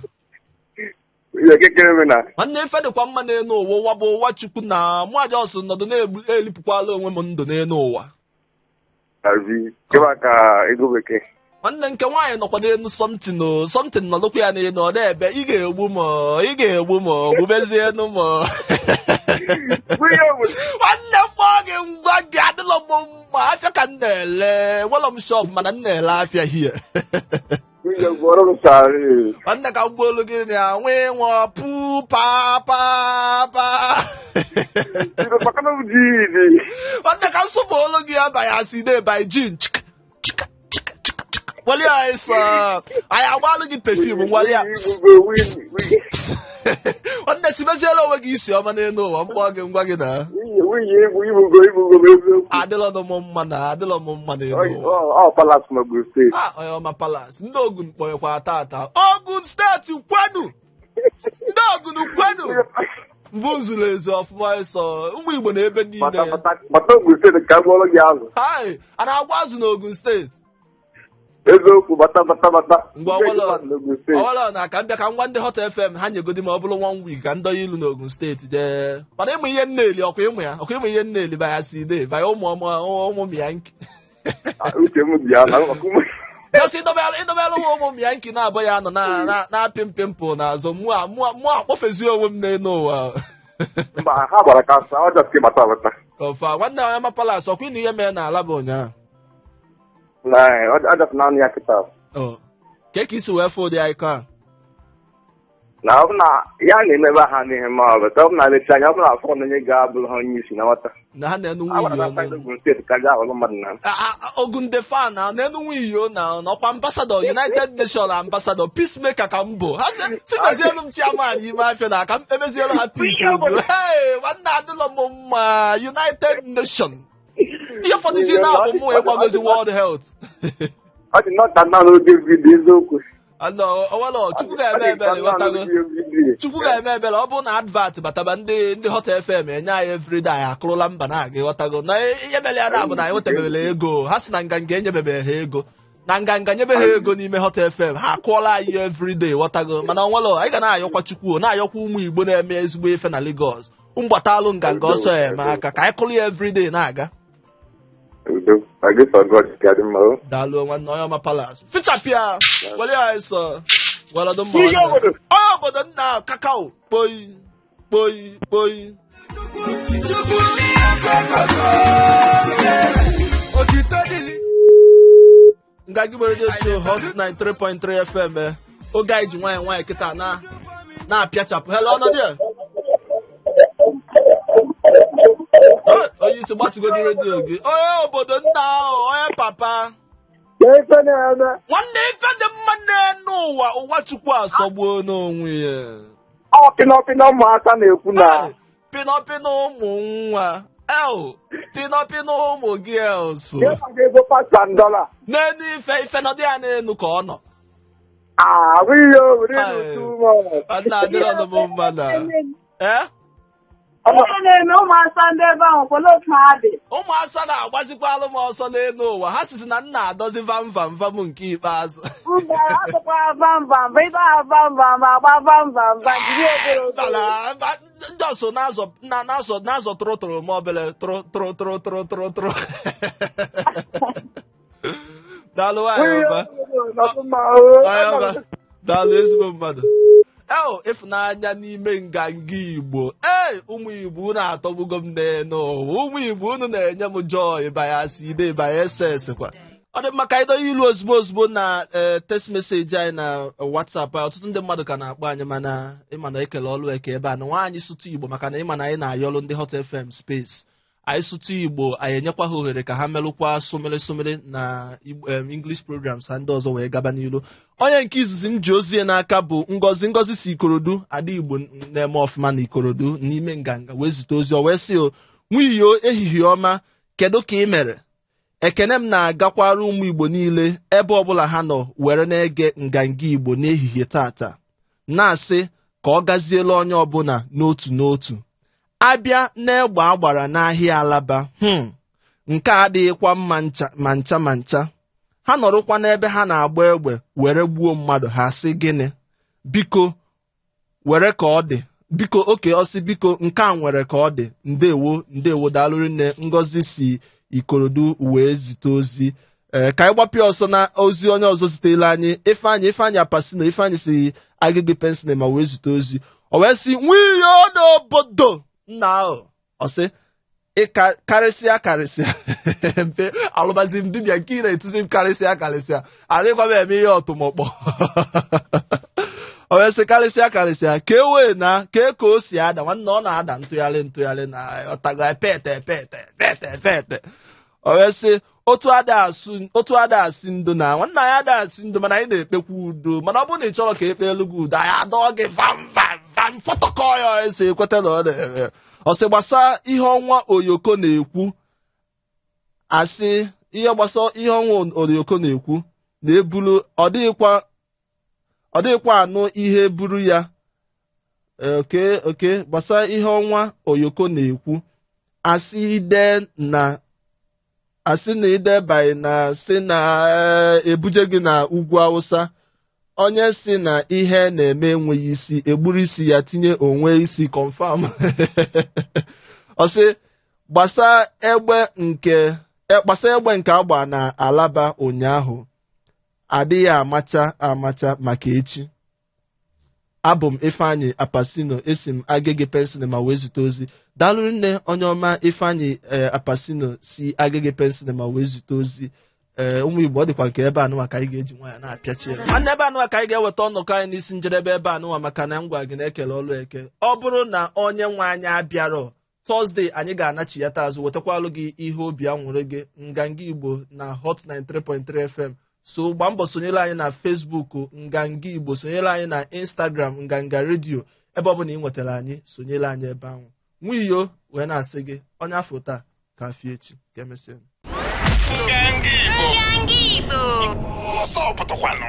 Ihe kekere m na Nwanne, ife dịkwa mma n'elu ụwa. Ụwa bụ ụwa Chukwu na mụ aja ọsọ nọdụ na-elipụkwala onwe m ndụ n'elu ụwa. Azi keba ka ego bekee. Nwanne, nke nwaanyị nọkwa n'elu something o something nọdụkwa ya n'elu, ọ na-ebe ị ga-egbu m ọ, ị ga-egbu m ọ, gbubezienu m ọ. Nwunye obodo. Nwanne, mkpọ gị ngwa gị, adịlọ m mma. Afịa ka m na-ele, nwelọ m shop mana m na-ele afịa hie. Nwunye gwọrọ m sarị. Nwanne, ka m gbuo olu gị na nwee nwụọ pu pa pa pa. Biko, maka na m ji izi. Nwanne, ka nsụpụ olu gị abanye asị de by jin chik chik chik chik chik, wali anyị sọ anyị agbalụ gị perfume nwali ya. Nwanne, sibeziela onwe gị isi ọma n'elu ụwa. Mkpọ gị ngwa gị na Nwunye ibu ibugo ibugo m eziokwu. Adịlọ m mma na adịlọ m mma n'elu ụwa. Ọ Palace n'Ogun Steeti. Ah, onye ọma Palace, ndị Ogun kpọnyekwa tata. Ogun Steeti kwenu, ndị Ogun kwenu, mbụ zuru ezu ọfụma ịsọ ụmụ Igbo na ebe niile. Bata Ogun Steeti ka m gwọrọ gị azụ. Hai, a na-agwa azụ n'Ogun Steeti? Eziokwu, bata bata bata. Ngwa. Ndị mmadụ n'Ogun Steeti. Ọwọlọ na ka m bịa ka m gwa ndị Hot FM ha nyegodi ma ọ bụrụ one week ka m dọnye ilu n'Ogun Steeti jee. Mana ịmụ ihe nneli ọkwa ịmụ ya, ọkwa ịmụ ihe nneli baya si de baya ụmụ ọmụ ụmụ m ya nke. Ah, uche m dị ya na maka ụmụ. Just ịdọbere ụmụ ụmụ m ya nke na-abụ ya nọ na na-apị mpịmpụ n'azụ mụ akpọfezi onwe m n'elu ụwa. Mba, ha gbara ka asa ọ just bata bata. Kọfa, nwanne, onye ma Palace, ọkwa ịnụ ihe mere na Alaba ụnyaahụ? Na ọ dọpụ naanị ya kịta. Oh. Ka ka isi wee fụ ụdị akụkọ a? Na ọ bụ na ya na-emebe ha n'ihe ma ọ bụ ọ bụ na lechi anya, ọ bụ na afọ na onye ga-abụrụ ha onye isi na nwata. Na ha na-enu Agwara nwunye na saịdị Ogun steeti ka ga-ahụrụ mmadụ na. Ogunde fan na na-enu nwunye na ọkwa ambassador United Nations ambassador peacemaker ka m bụ. Ha sị sitezielu m chairman ime afịa na aka m kpebezielu ha peace ozugbo. Hey, nwanne adịlọ m mma United Nation. Ihe fọdụzi na abụ mụ ịgbagozi World Health. Ọ dị nọta na n'oge vidiyo eziokwu. Anọ owelo Chukwu ga-eme ebere, ghọtago. Chukwu ga-eme ebere. Ọ bụrụ na advert bataba, ndị Hot FM enye anyị everyday, anyị akụrụla mba na-aga, ịghọtago. Na ihe mere ya na-abụ na anyị nwetabeghị ego. Ha si na nganga enyebebe ha ego, na nganga nyebe ha ego n'ime Hot FM, ha akụọla anyị everyday, ghọtago. Mana onwelo anyị ga na-ayọkwa Chukwu, na-ayọkwa ụmụ Igbo na-eme ezigbo ife na Lagos, mgbatalụ nganga ọsọ ya eme aka ka anyị kụrụ ya everyday na-aga. Udo. Na gị sọ God ga-adị mma o. Daalụ nwanne, onye ọma Palace fichapịa were ya sọ were mma. Ihe nwanne. obodo. Onye obodo nna kakao kpoi kpoi kpoi. Chukwu ihe kokoko, otito dịlị. Ngagi Radio Show, Hot 93.3 FM. Oge anyị ji nwayọ nwayọ kịta na na-apịachapụ. Hello, ọnọdụ ya. Onye isi, gbatugodi redio gị. Onye obodo nna ahụ, onye papa. Ife na-eme. Nwanne, ife dị mma n'elu ụwa, ụwa Chukwu asọgbuo n'onwe ya. Ọ pịnọpịnọ ụmụaka na-ekwu na Hey, pịnọpịnọ ụmụ nwa el, pịnọpịnọ ụmụ gị el so Ihe maka ego pasta dọla. N'elu ife, ife nọdụ ya n'elu ka ọ nọ. Ahụ ihe owere Hey. n'otu ụmụ. Nna, adịrọ ọnụ m mma na ee. Ihe na-eme ụmụasa ndị ebe ahụ kwala otu ha dị. Ụmụasa na-agbazikwa alụ m ọsọ n'elu ụwa. Ha sisi na nna adọzi vam vam vam nke ikpeazụ. Mba, akụkwa vam vam vam, ibe ha vam vam vam, agba vam vam vam, jiri obere Mba obere. Na mba, ndị ọsọ na-azọ na na-azọ na-azọ tụrụ tụrụ ma obere tụrụ tụrụ tụrụ tụrụ tụrụ tụrụ. Daalụ nwanyị ọma. Onye ọma, daalụ, ezigbo mmadụ. Eo ịfụnanya n'ime nganga Igbo. Ee, ụmụ Igbo, unu atọgbugo m n'elu ụwa. Ụmụ Igbo, unu na-enye m joy bayas ide baya ss kwa. Ọ dị mma ka anyị donye ilu ozugbo ozugbo na ee text message anyị na WhatsApp anyị. Ọtụtụ ndị mmadụ ka na-akpọ anyị, mana ịma na ekele ọlụ eke ebe a na nwaanyị sụtụ Igbo, maka na ịma na anyị na-ayọlụ ndị Hot FM space. Anyị sụtụ Igbo, anyị enyekwa ha ohere ka ha melụkwa sụmịrị sụmịrị na English programs ha ndị ọzọ wee gaba n'ilu. Onye nke izizi m ji ozie n'aka bụ Ngozi. Ngozi si Ikorodu, ada Igbo na-eme ọfụma na Ikorodu n'ime nganga, wee zite ozi. O wee sị, o nwunye, ehihie ọma, kedu ka ị mere? Ekene m na-agakwara ụmụ Igbo niile ebe ọbụla ha nọ were na-ege nganga Igbo n'ehihie tata, na-asị ka ọ gaziela onye ọbụla n'otu n'otu. Abịa n'egbe agbara n'ahịa Alaba, nke a adịghịkwa mma ncha ma ncha ma ncha. Ha nọrọkwa n'ebe ha na-agba egbe were gbuo mmadụ, ha sị gịnị? Biko were ka ọ dị, biko oke ọsị, biko nke a nwere ka ọ dị. Ndewo, ndewo, daalụrị nne. Ngozi si Ikorodu wee zite ozi. Ee, ka anyị gbapịa ọsọ na ozi onye ọzọ zitela anyị, Ifeanyị, Ifeanyị Apasino. Ifeanyị si Agịgị Pensinema ma wee zite ozi. O wee sị, nwunye n'obodo nna ahụ, ọ sị ịka karịsịa karịsịa mpe alụbazi m dibịa nke ị na-etuzi m karịsịa karịsịa, adịghịkwa m eme ihe ọtụmọkpọ. O wee sị karịsịa karịsịa ka e wee na ka ka o si ada nwanne, ọ na-ada ntụgharị ntụgharị na ọtago epete epete epete epete. O wee sị otu ada asụ, otu ada asị ndo na nwanne anyị ada asị ndo, mana anyị na-ekpekwa udo. Mana ọ bụrụ na ị chọrọ ka ekpe elu gị udo, anyị adọọ gị vam vam vam fọtọkọ ya. Esi ekweta na ọ na-eme. Ọ sị gbasa ihe ọnwa oyoko na-ekwu, asị ihe gbasa ihe ọnwa oyoko na-ekwu na-ebulu, ọ dịghịkwa anụ ihe buru ya. Oke oke gbasa ihe ọnwa oyoko na-ekwu, asị ide na asị na idebanye na si na ebuje gị na ugwu Awụsa. Onye si na ihe na-eme enweghị isi, egburu isi ya tinye onwe isi confirm. Ọ sị gbasa egbe nke agba na Alaba ụnyaahụ, adịghị amacha amacha maka echi. Abụ m Ifeanyị Apasino, esi m Agege Pensinema wee zite ozi. Daalụ nne, onye ọma Ifeanyị Apasino si Agege Pensinema wee zite ozi. Ee, ụmụ Igbo, ọ dịkwa nke ebe anụnwa ka anyị ga-eji nwayọ na-apịachi ya. Nwanne, ebe anụnwa ka anyị ga-eweta ọnọkọ anyị n'isi njedebe ebe anụnwa, maka na ngwa gị na-ekele ọlụ eke. Ọ bụrụ na onye nwe anyị abịarọ Thursday, anyị ga-anachi ya taa azụ, wetakwalụ gị ihe obi anwụrụ gị, Nganga Igbo na Hot 93.3 FM. So gbaa mbọ sonyere anyị na Facebook, Nganga Igbo, sonyere anyị na Instagram, Nganga Radio. Ebe ọ bụla ị nwetara anyị, sonyere anyị ebe ahụ. Nwiyo wee na-asị gị, onye afọ taa ka afọ echi, ka emesịa. Nganga Igbo. Nganga Igbo. Ọsọ pụtakwanụ.